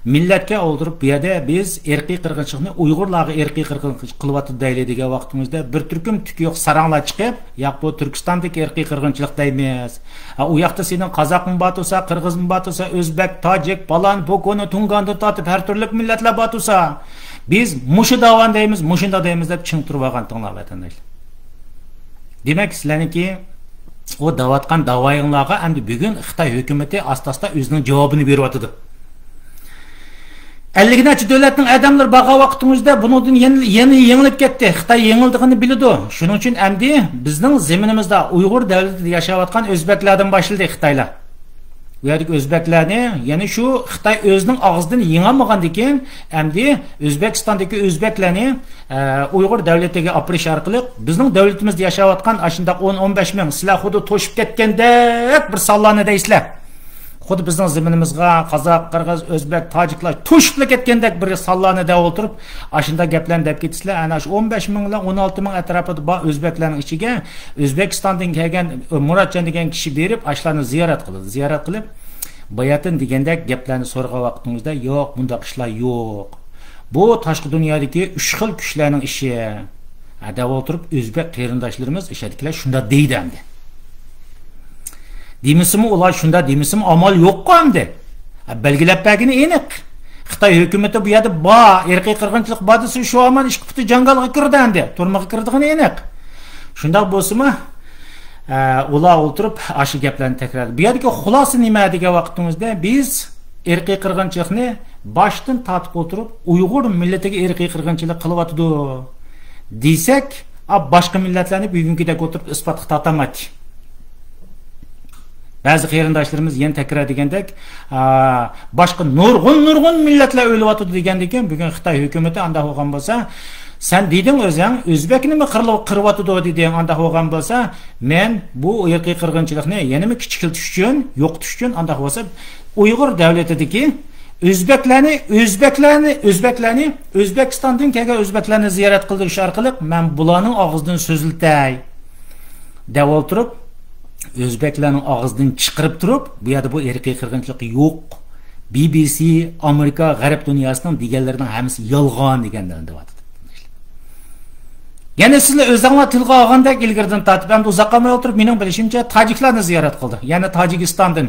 مىللەتكە ئولتۇرۇپ، بۇ يەردە بىز ئىرقىي قىرغىنچىلىقنى ئۇيغۇرلارغا ئىرقىي قىرغىنچىلىق قىلىۋاتىدۇ دەيلى دېگەن ۋاقتىمىزدا، بىر تۈركۈم تۈكى يوق ساراڭلار چىقىپ، ياق، بۇ تۈركىستاندىكى ئىرقىي قىرغىنچىلىق دەيمىز. ھە، ئۇ ياقتا سېنىڭ قازاقمۇ بار تۇرسا، قىرغىزمۇ بار تۇرسا، ئۆزبەك، تاجىك، پالان، پوكونى، تۇڭگاندىن تارتىپ ھەر تۈرلۈك مىللەتلەر بار تۇرسا، بىز مۇشۇ داۋانى دەيمىز، مۇشۇنداق دەيمىز دەپ چىڭ تۇرۇۋالغانتىڭلار، ۋەتەنداشلار. دېمەك، سىلەرنىڭكى ئۇ دەۋاتقان داۋايىڭلارغا ئەمدى بۈگۈن خىتاي ھۆكۈمىتى ئاستا-ئاستا ئۆزىنىڭ جاۋابىنى بېرىۋاتىدۇ. ئەللىك نەچچە دۆلەتنىڭ ئادەملىرى بارغان ۋاقتىڭىزدا بۇنىڭدىن يەنە، يەنە يېڭىلىپ كەتتى. خىتاي يېڭىلىدىغىنىنى بىلىدۇ. شۇنىڭ ئۈچۈن ئەمدى بىزنىڭ زېمىنىمىزدا ئۇيغۇر دۆلىتىدە ياشاۋاتقان ئۆزبەكلەردىن باشلىدى خىتايلار. بۇ يەردىكى ئۆزبەكلەرنى يەنە شۇ خىتاي ئۆزىنىڭ ئاغزىدىن يېڭەلمىغاندىكىن، ئەمدى ئۆزبېكىستاندىكى ئۆزبەكلەرنى، ئە، ئۇيغۇر دۆلىتىگە ئاپىرىش ئارقىلىق بىزنىڭ دۆلىتىمىزدە ياشاۋاتقان ئاشۇنداق ئون، ئون بەش مىڭ، سىلەر خۇددى توشۇپ كەتكەندەك بىر سانلارنى دەيسىلەر. خۇددى بىزنىڭ زېمىنىمىزغا قازاق، قىرغىز، ئۆزبەك، تاجىكلار توشۇپلا كەتكەندەك بىر سانلارنى دەپ ئولتۇرۇپ، ئاشۇنداق گەپلەرنى دەپ كېتىسىلەر. ئەنە شۇ ئون بەش مىڭ بىلەن ئون ئالتە مىڭ ئەتراپىدا بار ئۆزبەكلەرنىڭ ئىچىگە ئۆزبېكىستاندىن كەلگەن، ئى، مۇراتجان دېگەن كىشى بېرىپ، ئاشۇلارنى زىيارەت قىلىدۇ. زىيارەت قىلىپ، باياتىن دېگەندەك گەپلەرنى سورىغان ۋاقتىڭىزدا، يوق، بۇنداق ئىشلار يوق. بۇ تاشقى دۇنيادىكى ئۈچ خىل كۈچلەرنىڭ ئىشى. ھە، دەپ ئولتۇرۇپ، ئۆزبەك قېرىنداشلىرىمىز ئىچىدىكىلەر شۇنداق دەيدۇ ئەمدى. دېمىسىمۇ ئۇلار شۇنداق دېمىسىمۇ ئامال يوققۇ ئەمدى. ھە، بەلگىلەپ بەرگىنى ئېنىق. خىتاي ھۆكۈمىتى بۇ يەردە بار، ئىرقىي قىرغىنچىلىق بار دېسە، شۇ ھامان ئىككى پۇتى جاڭگالغا كىردى ئەمدى. تۈرمىگە كىرىدىغىنى ئېنىق. شۇنداق بولسىمۇ، ئە، ئۇلار ئولتۇرۇپ ئاشۇ گەپلەرنى تەكرارلىدى. بۇ يەردىكى خۇلاسە نېمە دېگەن ۋاقتىمىزدا، بىز ئىرقىي قىرغىنچىلىقنى باشتىن تارتىپ ئولتۇرۇپ، ئۇيغۇر مىللىتىگە ئىرقىي قىرغىنچىلىق قىلىۋاتىدۇ دېسەك، ئا، باشقا مىللەتلەرنى بۈگۈنكىدەك ئولتۇرۇپ ئىسپاتقا تارتالمايتتى. بەزى قېرىنداشلىرىمىز يەنە تەكرار دېگەندەك، ئا، باشقا نۇرغۇن، نۇرغۇن مىللەتلەر ئۆلۈۋاتىدۇ دېگەندىكىن، بۈگۈن خىتاي ھۆكۈمىتى ئانداق بولغان بولسا، سەن دېدىڭ ئۆزۈڭ، ئۆزبەكنىمۇ قىرىلىۋ-، قىرىۋاتىدۇ دېدىڭ، ئانداق بولغان بولسا، مەن بۇ ئىرقىي قىرغىنچىلىقنى يەنىمۇ كىچىكلىتىش ئۈچۈن، يوقىتىش ئۈچۈن، ئانداق بولسا، ئۇيغۇر دۆلىتىدىكى ئۆزبەكلەرنى، ئۆزبەكلەرنى، ئۆزبەكلەرنى، ئۆزبېكىستاندىن كەلگەن ئۆزبەكلەرنى زىيارەت قىلدۇرۇش ئارقىلىق مەن بۇلارنىڭ ئاغزىدىن سۆزلىتەي دەپ ئولتۇرۇپ، ئۆزبەكلەرنىڭ ئاغزىدىن چىقىرىپ تۇرۇپ، بۇ يەردە بۇ ئىرقىي قىرغىنچىلىق يوق. بى بى سى، ئامېرىكا، غەرب دۇنياسىنىڭ دېگەنلىرىنىڭ ھەممىسى يالغان دېگەنلەرنى دەۋاتىدۇ. يەنە سىلەر ئۆزۈڭلار تىلغا ئالغاندەك ئىلگىرىدىن تارتىپ، ئەمدى ئۇزاق قالماي ئولتۇرۇپ، مېنىڭ بىلىشىمچە، تاجىكلارنى زىيارەت قىلدى. يەنە تاجىكىستاندىن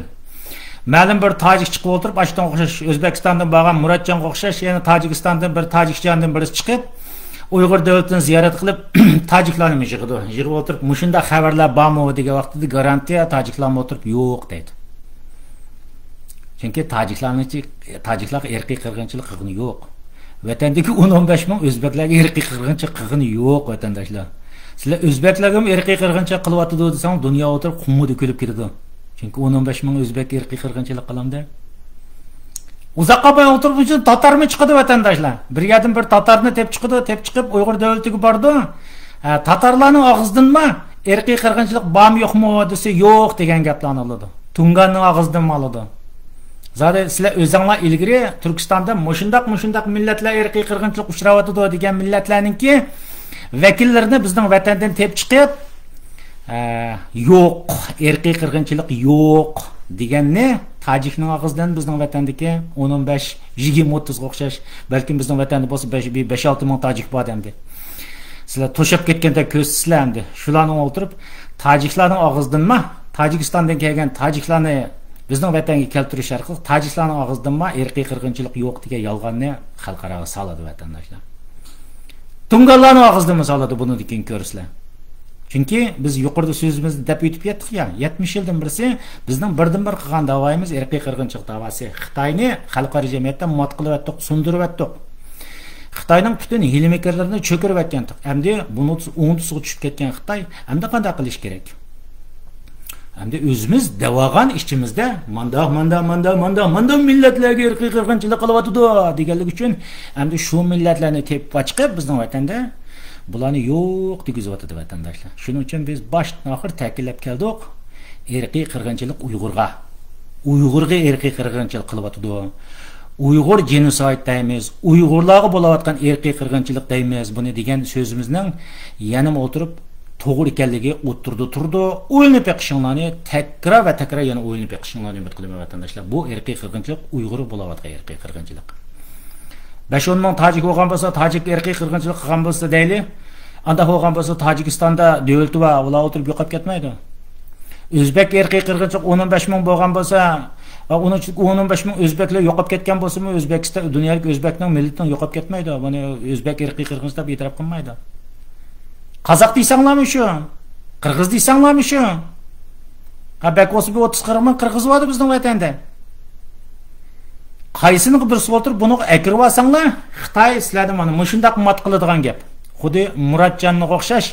مەلۇم بىر تاجىك چىقىپ ئولتۇرۇپ، ئاشۇنىڭغا ئوخشاش، ئۆزبېكىستاندىن بارغان مۇراتجانغا ئوخشاش، يەنە تاجىكىستاندىن بىر تاجىكجاندىن بىرسى چىقىپ، ئۇيغۇر دۆلىتىنى زىيارەت قىلىپ، تاجىكلارنىمۇ يىغىدۇ. يىغىپ ئولتۇرۇپ، مۇشۇنداق خەۋەرلەر بارمۇ دېگەن ۋاقتىدا، گارانتىيە تاجىكلارمۇ ئولتۇرۇپ، يوق دەيدۇ. چۈنكى تاجىكلارنىڭ، تاجىكلارغا ئىرقىي قىرغىنچىلىق قىلغىنى يوق. ۋەتەندىكى ئون، ئون بەش مىڭ ئۆزبەكلەرگە ئىرقىي قىرغىنچىلىق قىلغىنى يوق، ۋەتەنداشلار. سىلەر ئۆزبەكلەرگىمۇ ئىرقىي قىرغىنچىلىق قىلىۋاتىدۇ دېسەڭ، دۇنيا ئولتۇرۇپ قۇمۇدە كۈلۈپ كېتىدۇ. چۈنكى ئون، ئون بەش مىڭ ئۆزبەك ئىرقىي قىرغىنچىلىق قىلامدۇ؟ ئۇزاققا بارماي ئولتۇرۇپ، بۇ يەردىن تاتارمۇ چىقىدۇ، ۋەتەنداشلار. بىر يەردىن بىر تاتارنى تېپىپ چىقىدۇ، تېپىپ چىقىپ ئۇيغۇر دۆلىتىگە بارىدۇ. ھە، تاتارلارنىڭ ئاغزىدىنمۇ ئىرقىي قىرغىنچىلىق بارمۇ يوقمۇ دېسە، يوق دېگەن گەپلەرنى ئالىدۇ. تۇڭگاننىڭ ئاغزىدىنمۇ ئالىدۇ. زادى سىلەر ئۆزۈڭلار ئىلگىرى تۈركىستاندا مۇشۇنداق، مۇشۇنداق مىللەتلەر ئىرقىي قىرغىنچىلىق ئۇچراۋاتىدۇ دېگەن مىللەتلەرنىڭكى ۋەكىللىرىنى بىزنىڭ ۋەتەندىن تېپىپ چىقىپ، ئە، يوق، ئىرقىي قىرغىنچىلىق يوق دېگەننى تاجىكنىڭ ئاغزىدىن، بىزنىڭ ۋەتەندىكى ئون، ئون بەش، يىگىرمە، ئوتتۇزغا ئوخشاش، بەلكىم بىزنىڭ ۋەتەندە بولسا بەش، بەش، ئالتە مىڭ تاجىك بار ئەمدى. سىلەر توشۇپ كەتكەندەك كۆرسىتىسىلەر ئەمدى. شۇلارنىڭ ئولتۇرۇپ، تاجىكلارنىڭ ئاغزىدىنمۇ، تاجىكىستاندىن كەلگەن تاجىكلارنى بىزنىڭ ۋەتەنگە كەلتۈرۈش ئارقىلىق تاجىكلارنىڭ ئاغزىدىنمۇ ئىرقىي قىرغىنچىلىق يوق دېگەن يالغاننى خەلقئاراغا سالىدۇ، ۋەتەنداشلار. تۇڭگانلارنىڭ ئاغزىدىنمۇ سالىدۇ، بۇنىڭدىن كېيىن كۆرىسىلەر. چۈنكى بىز يۇقىرىدا سۆزىمىزدە دەپ ئۆتۈپ كەتتۇق يا، يەتمىش يىلدىن بىرسى بىزنىڭ بىردىنبىر قىلغان داۋايىمىز ئىرقىي قىرغىنچىلىق داۋاسى. خىتاينى خەلقئارا جەمئىيەتتە مات قىلىۋەتتۇق، سۇندۇرۇۋەتتۇق. خىتاينىڭ پۈتۈن ھىيلە-مىكىرلىرىنى چۆكۈرۈۋەتكەنتۇق. ئەمدى بۇنىڭ ئوڭ تۇسىغا چۈشۈپ كەتكەن خىتاي ئەمدى قانداق قىلىش كېرەك؟ ئەمدى ئۆزىمىز دەۋالغان ئىچىمىزدە مانداق، مانداق، مانداق، مانداق، مانداق مىللەتلەرگە ئىرقىي قىرغىنچىلىق قىلىۋاتىدۇ دېگەنلىكى ئۈچۈن، ئەمدى شۇ مىللەتلەرنى تېپىپ ئاچىقىپ، بىزنىڭ ۋەتەندە بۇلارنى يوق دېگۈزۈۋاتىدۇ، ۋەتەنداشلار. شۇنىڭ ئۈچۈن بىز باشتىن ئاخىر تەكىتلەپ كەلدۇق، ئىرقىي قىرغىنچىلىق ئۇيغۇرغا، ئۇيغۇرغا ئىرقىي قىرغىنچىلىق قىلىۋاتىدۇ. ئۇيغۇر جېنوسايد دەيمىز، ئۇيغۇرلارغا بولۇۋاتقان ئىرقىي قىرغىنچىلىق دەيمىز. بۇنى دېگەن سۆزىمىزنىڭ يەنىمۇ ئولتۇرۇپ توغرا ئىكەنلىكى ئوتتۇرىدا تۇرىدۇ. ئويلىنىپ بېقىشىڭلارنى، تەكرار ۋە تەكرار يەنە ئويلىنىپ بېقىشىڭلارنى ئۈمىد قىلىمەن، ۋەتەنداشلار. بۇ ئىرقىي قىرغىنچىلىق ئۇيغۇرغا بولۇۋاتقان ئىرقىي قىرغىنچىلىق. بەش ئون مىڭ تاجىك بولغان بولسا، تاجىك ئىرقىي قىرغىنچىلىق قىلغان بولسا دەيلى. ئانداق بولغان بولسا، تاجىكىستاندا دۆلىتى بار، ئۇلار ئولتۇرۇپ يوقاپ كەتمەيدۇ. ئۆزبەك ئىرقىي قىرغىنچىلىق ئون، ئون بەش مىڭ بولغان بولسا، ئۇنىڭ ئىچىدىكى ئون، ئون بەش مىڭ ئۆزبەكلەر يوقاپ كەتكەن بولسىمۇ، ئۆزبېكىستان، دۇنيادىكى ئۆزبەكنىڭ مىللىتىنىڭ يوقاپ كەتمەيدۇ. بۇنى ئۆزبەك ئىرقىي قىرغىنچىلىق دەپ ئېتىراپ قىلمايدۇ. قازاق دېسەڭلارمۇ شۇ، قىرغىز دېسەڭلارمۇ شۇ. ھە، بەك بولسا بىر ئوتتۇز قىرىق مىڭ قىرغىز باردا بىزنىڭ ۋەتەندە. قايسىنىغا بىرسىگە ئولتۇرۇپ، بۇنىڭغا ئەكىرىۋالساڭلار، خىتاي سىلەردىن مانا مۇشۇنداق مات قىلىدىغان گەپ. خۇددى مۇراتجاننىڭغا ئوخشاش،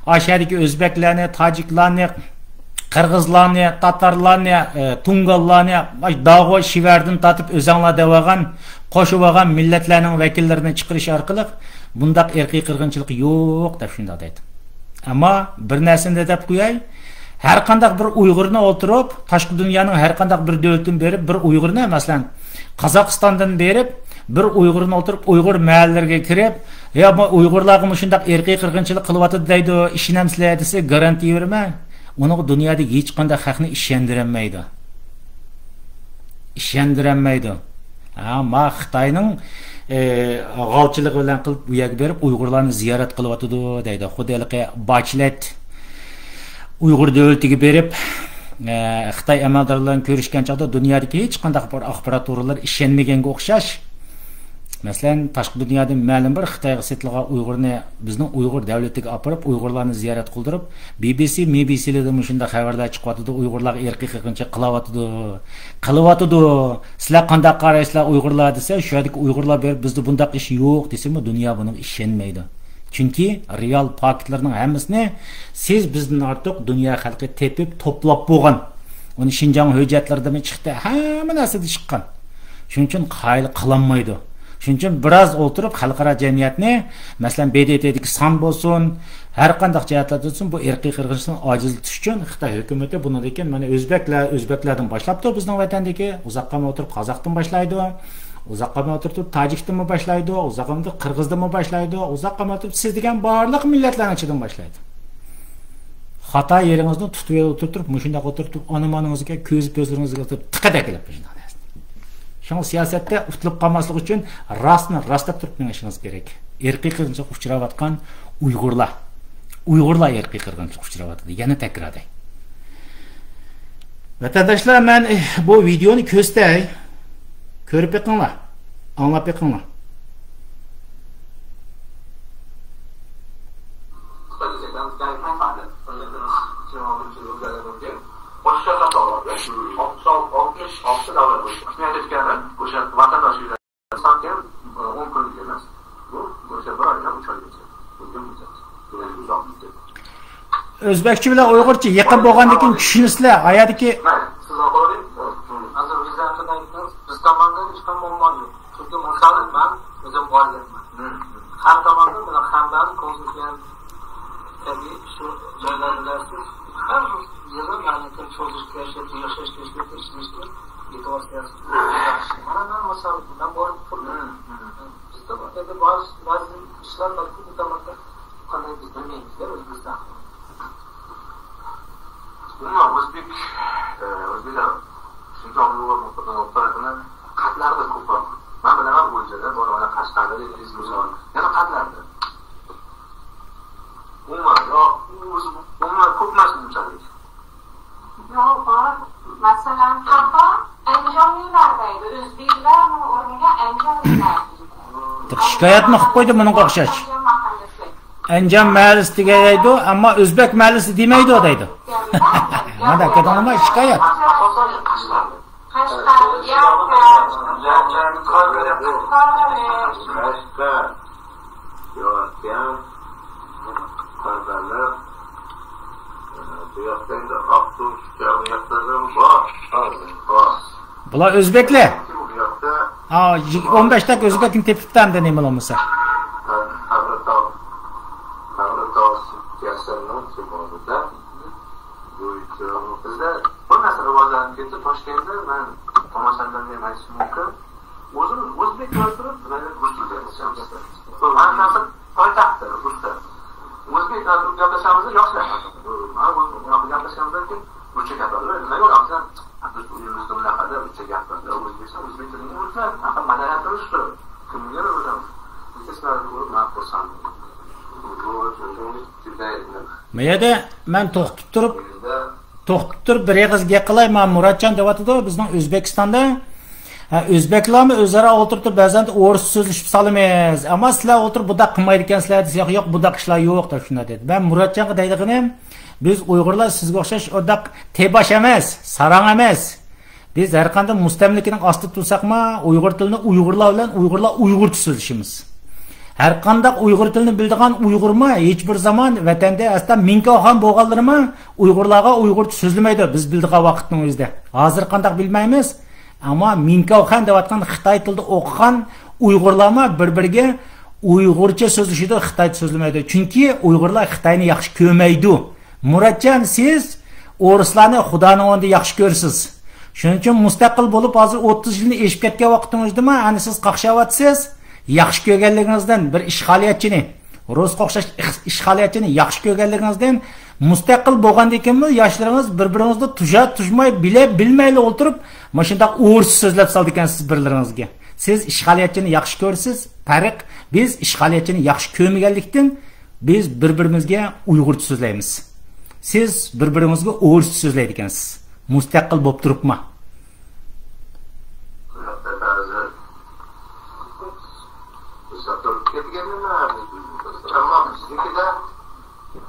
ئاشۇ يەردىكى ئۆزبەكلەرنى، تاجىكلارنى، قىرغىزلارنى، تاتارلارنى، ئە، تۇڭگانلارنى، داغۇ شىۋەردىن تارتىپ ئۆزەڭلار دەۋالغان، قوشۇۋالغان مىللەتلەرنىڭ ۋەكىللىرىنى چىقىرىش ئارقىلىق بۇنداق ئىرقىي قىرغىنچىلىق يوق دەپ شۇنداق دەيدۇ. ئەمما بىر نەرسىنى دەپ قوياي، ھەر قانداق بىر ئۇيغۇرنى ئولتۇرۇپ، تاشقى دۇنيانىڭ ھەر قانداق بىر دۆلىتىدىن بېرىپ بىر ئۇيغۇرنى، مەسىلەن، قازاقىستاندىن بېرىپ بىر ئۇيغۇرنى ئولتۇرۇپ ئۇيغۇر مەھەللىلىرىگە كىرىپ، يا بۇ ئۇيغۇرلارغا مۇشۇنداق ئىرقىي قىرغىنچىلىق قىلىۋاتىدۇ دەيدۇ، ئىشىنەمسىلەر دېسە، گارانتىيە بېرىمەن، ئۇنىڭغا دۇنيادىكى ھېچقانداق خەقنى ئىشەندۈرەلمەيدۇ. ئىشەندۈرەلمەيدۇ. ھا، ما خىتاينىڭ، ئى، غالچىلىقى بىلەن قىلىپ بۇ يەرگە بېرىپ ئۇيغۇرلارنى زىيارەت قىلىۋاتىدۇ دەيدۇ. خۇددى ھېلىقى باچلەت ئۇيغۇر دۆلىتىگە بېرىپ، ئى، خىتاي ئەمەلدارلىرى بىلەن كۆرۈشكەن چاغدا دۇنيادىكى ھېچقانداق بىر ئاخبارات ئورۇنلىرى ئىشەنمىگەنگە ئوخشاش. مەسىلەن، تاشقى دۇنيادىن مەلۇم بىر خىتايغا سېتىلغان ئۇيغۇرنى بىزنىڭ ئۇيغۇر دەۋلىتىگە ئاپىرىپ، ئۇيغۇرلارنى زىيارەت قىلدۇرۇپ، بى بى سى، مى بى سىلەردىن مۇشۇنداق خەۋەرلەر چىقىۋاتىدۇ، ئۇيغۇرلارغا ئىرقىي قىرغىنچىلىق قىلىۋاتىدۇ، قىلىۋاتىدۇ. سىلەر قانداق قارايسىلەر ئۇيغۇرلار دېسە، شۇ يەردىكى ئۇيغۇرلار بېرىپ، بىزدە بۇنداق ئىش يوق دېسىمۇ، دۇنيا بۇنىڭغا ئىشەنمەيدۇ. چۈنكى رېئال پاكىتلارنىڭ ھەممىسىنى سىز بىزدىن ئارتۇق دۇنيا خەلقى تېپىپ، توپلاپ بولغان. ئۇنى شىنجاڭ ھۆججەتلىرىدىمۇ چىقتى، ھەممە نەرسىدە چىققان. شۇنىڭ ئۈچۈن قايىل قىلالمايدۇ. شۇنىڭ ئۈچۈن بىراز ئولتۇرۇپ، خەلقئارا جەمئىيەتنى، مەسىلەن، بې دې تېدىكى سان بولسۇن، ھەر قانداق جەھەتلەردە بولسۇن، بۇ ئىرقىي قىرغىنچىلىقنى ئاجىزلىتىش ئۈچۈن خىتاي ھۆكۈمىتى بۇنىڭدىن كېيىن مانا ئۆزبەكلەر، ئۆزبەكلەردىن باشلاپتۇ بىزنىڭ ۋەتەندىكى، ئۇزاق قالماي ئولتۇرۇپ قازاقتىن باشلايدۇ، ئۇزاق قالماي ئولتۇرۇپ تاجىكتىنمۇ باشلايدۇ، ئۇزاق قالماي ئولتۇرۇپ قىرغىزدىنمۇ باشلايدۇ، ئۇزاق قالماي ئولتۇرۇپ سىز دېگەن بارلىق مىللەتلەرنىڭ ئىچىدىن باشلايدۇ. خاتا يېرىڭىزنى تۇتۇپ ئولتۇرتۇپ، مۇشۇنداق ئولتۇرتۇپ، ئانا مانىڭىزغا، كۆزى كۆزلىرىڭىزگە ئولتۇرتۇپ، تىقىدەك قىلىپ مۇشۇنداق نەرسىنى. شۇڭا سىياسەتتە ئۇتۇلۇپ قالماسلىق ئۈچۈن راستنى راست دەپ تۇرۇپ مېڭىشىڭىز كېرەك. ئىرقىي قىرغىنچىلىققا ئۇچراۋاتقان ئۇيغۇرلار، ئۇيغۇرلار ئىرقىي قىرغىنچىلىققا ئۇچراۋاتىدۇ. يەنە تەكرارلاي. ۋەتەنداشلار، مەن، ئېھ، بۇ ۋىدېئونى كۆرسىتەي. كۆرۈپ بېقىڭلار. ئاڭلاپ بېقىڭلار. ئۆزبەكچە بىلەن ئۇيغۇرچە يېقىن بولغاندىن كېيىن چۈشىنىسىلەر، ئايەردىكى. مەن سىزگە قويايىن. ھازىر ۋىزا قىلىڭ، بىز تاماندا ھېچقانداق مۇئامىلە يوق. چۈنكى مىسالى مەن ئۆزۈم بارىمەن. ھەر تاماندا بۇلار ھەممەنى كونسۇل بىلەن تەبىئىي شۇ جايلار بىلەن سىز ھەر يىلى مەملىكەت چوزۇش كەشتە ياشاش كەشتە ئىشلىشتى. ئېتىبار سىياسىتى ياخشى. مانا مەن مىسال، مەن بارىپ تۇردۇم. بىزدە بۇ يەردە بەزى، بەزى ئىشلار بەلكى بۇ تاماقتا قانداق بىز بىلمەيمىز، يا ئۆزبېكىستان. ئۇلار ئۆزبېك، ئە، ئۆزبېكلەر شىنجاڭ ئۇيغۇر نۇقتىدىن ئوتتۇرىغىنى قەتلەردە كۆپ بار. مەن بىلەن ئۇ يەردە بولغان قەشقەردە، ئىزمىردا، يەنە قەتلەردە. ئۇلار يا، ئۇلار كۆپ ئەمەس ئۇنچىلىك. يوق، بار. مەسىلەن، خاتا ئەنجانلىلار دەيدۇ. ئۆزبېكلەرنىڭ ئورنىغا ئەنجانلىلار دەيدۇ. شىكايەتمۇ قىلىپ قويدى بۇنىڭغا ئوخشاش. ئەنجان مەھەللىسى دەيدۇ، ئەمما ئۆزبەك مەھەللىسى دېمەيدۇ دەيدۇ. مانا كەتتىڭلارمۇ شىكايەت. قەشقەر، يەكەن، قەشقەر، يەكەن، قەشقەر، بۇ ياقتا ئەمدى ئاقسۇ، ئۇ ياقتا بار. بار. بۇلار ئۆزبەكلەر. بۇ ياقتا. ھا، ئون بەش دەك ئۆزبەكنى تېپىپتۇ ئەمدى نېمە بولمىسا. تەڭرىتاغ، تەڭرىتاغ يەسەننىڭ تىمۇرىدا. بىزدە بۇ نەرسە راۋاجلىنىپ كەتتى. توشكەنتتە مەن تاماشاچىلارنى ئېيتىشىم مۇمكىن. ئۆزىمىز ئۆزبېك بولۇپ تۇرۇپ، مەن رۇس تىلىدا ئىشلەيمىز. ھەممىسى پايتەختتە، رۇستا. ئۆزبېك تىلىدا گەپلەشسەمىز ياخشى. مانا بۇ گەپلەشكەندىن كېيىن رۇسچە گەپلەشمىز. نېمە بولسا، بىز ئۆيىمىزدە بۇنداق ئۆزبېك، ئۆزبېك تىلىنى ئۆزبېك مەدەنىيەتنى ئۆستۈرۈپ، كىمگە ئۆزىمىز. بۇ يەردە مەن توختىتىپ تۇرۇپ، توختىتىپ تۇرۇپ بىر ئېغىز گەپ قىلاي، مانا مۇراتجان دەۋاتىدۇ، بىزنىڭ ئۆزبېكىستاندا، ھە، ئۆزبەكلەرمۇ ئۆزئارا ئولتۇرۇپ تۇرۇپ بەزەن ئورۇسچە سۆزلىشىپ سالىمىز. ئەمما سىلەر ئولتۇرۇپ بۇنداق قىلمايدىكەنسىلەر دېسە، ياق، ياق، بۇنداق ئىشلار يوق دەپ شۇنداق دېدى. مەن مۇراتجانغا دەيدىغىنىم، بىز ئۇيغۇرلار سىزگە ئوخشاش ئۇنداق تېباش ئەمەس، ساراڭ ئەمەس. بىز ھەرقانداق مۇستەملىكىنىڭ ئاستىدا تۇرساقمۇ، ئۇيغۇر تىلىنى ئۇيغۇرلار بىلەن ئۇيغۇرلار ئۇيغۇرچە سۆزلىشىمىز. ھەرقانداق ئۇيغۇر تىلىنى بىلىدىغان ئۇيغۇرمۇ ھېچ بىر زامان ۋەتەندە ئەسلا مىڭكاۋخان بولغانلىرىمۇ ئۇيغۇرلارغا ئۇيغۇرچە سۆزلىمەيدۇ، بىز بىلىدىغان ۋاقىتنىڭ ئۆزىدە. ھازىر قانداق بىلمەيمىز، ئەمما مىڭكاۋخەن دەۋاتقان خىتاي تىلىدا ئوقۇغان ئۇيغۇرلارمۇ بىر-بىرىگە ئۇيغۇرچە سۆزلىشىدۇ، خىتايچە سۆزلىمەيدۇ. چۈنكى ئۇيغۇرلار خىتاينى ياخشى كۆرمەيدۇ. مۇراتجان، سىز ئورۇسلارنى خۇدانىڭ ئورنىدا ياخشى كۆرىسىز. شۇنىڭ ئۈچۈن مۇستەقىل بولۇپ، ھازىر ئوتتۇز يىلنى ئېشىپ كەتكەن ۋاقتىڭىزدىمۇ، ئەنە سىز قاقشاۋاتىسىز. ياخشى كۆرگەنلىكىڭىزدىن بىر ئىشغالىيەتچىنى، رۇسقا ئوخشاش ئىش-، ئىشغالىيەتچىنى ياخشى كۆرگەنلىكىڭىزدىن، مۇستەقىل بولغاندىن كېيىنمۇ ياشلىرىڭىز بىر-بىرىڭىزنى تۇژا-، تۇژماي، بىلە-، بىلمەيلا ئولتۇرۇپ، مۇشۇنداق ئورۇسچە سۆزلەپ سالىدىكەنسىز بىرلىرىڭىزگە. سىز ئىشغالىيەتچىنى ياخشى كۆرىسىز، پەرق، بىز ئىشغالىيەتچىنى ياخشى كۆرمىگەنلىكتىن، بىز بىر-بىرىمىزگە ئۇيغۇرچە سۆزلەيمىز. سىز بىر-بىرىڭىزگە ئورۇسچە سۆزلەيدىكەنسىز. مۇستەقىل بولۇپ تۇرۇپمۇ؟ ئەمما بىزنىڭكىدە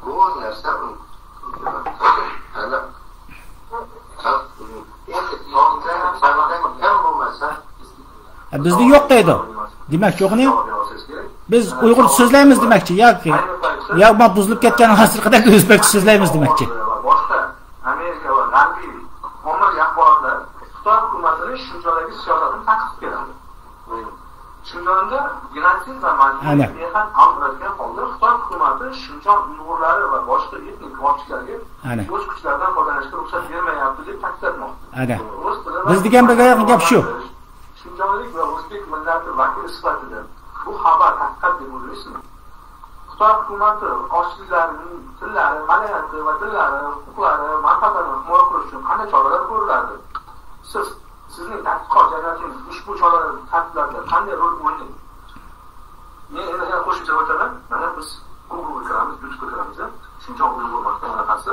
بۇ نەرسە ئەنە، ئەنە، ئەنە، ئەنە، ئەنە، ئەنە، ئەنە، ئەنە، ئەنە، ئەنە، ئەنە، ئەنە، ئەنە، ئەنە، ئەنە، ئە، بىزدە يوق دەيدۇ. دېمەكچى ئۇنى، بىز ئۇيغۇرچە سۆزلەيمىز دېمەكچى ياكى، يا ما بۇزۇلۇپ كەتكەن ھازىرقىدەك ئۆزبەكچە سۆزلەيمىز دېمەكچى. باشقا ئامېرىكا ۋە غەربىي ئومۇمىي ئەھۋالدا خىتاي ھۆكۈمىتىنىڭ شىنجاڭدىكى سىياسىتىنى تەنقىد قىلىدۇ. شىنجاڭدا گېنotsid ۋە مەجبۇرىي ئەنە. مېھنەت ئەمر ئەتكەن ھالدا خىتاي ھۆكۈمىتى شىنجاڭ ئۇيغۇرلىرى ۋە باشقا ئېتنىك ئاكتىپلارغا ئەنە. ئۆز كۈچلىرىدىن پايدىلىنىشقا رۇخسەت بەرمەيۋاتىدۇ دەپ تەنقىدلەتمەكتە. ئەنە. رۇس تىلى ۋە بىز دېگەن بىر گەپ شۇ. شىنجاڭلىق ۋە ئۆزبېك مىللىتى ۋەكىلى سۈپەتىدە بۇ خەۋپنى تەنقىد قىلىپ بولىسىزمۇ؟ خىتاي ھۆكۈمىتى ئاشۇ يەرلەرنىڭ تىللىرى، مەدەنىيىتى ۋە دىنلىرى، ھوقۇقلىرى، مەنپەئەتلىرىنى ھىمايە قىلىش ئۈچۈن قانداق چارىلەر كۆرۈلەردى؟ سىز، سىزنىڭ تەتقىقات جەريانىڭىز ئۇشبۇ چارىلەر تەرتىپلەردە قانداق رول ئوينىدى؟ مەن ئەمدى يەنە قوشۇپ جاۋاب بېرىمەن. مانا بىز گوگلغا كىرىمىز، يۇتۇبقا كىرىمىز، شىنجاڭ ئۇيغۇر مەكتەپ ھەققىسى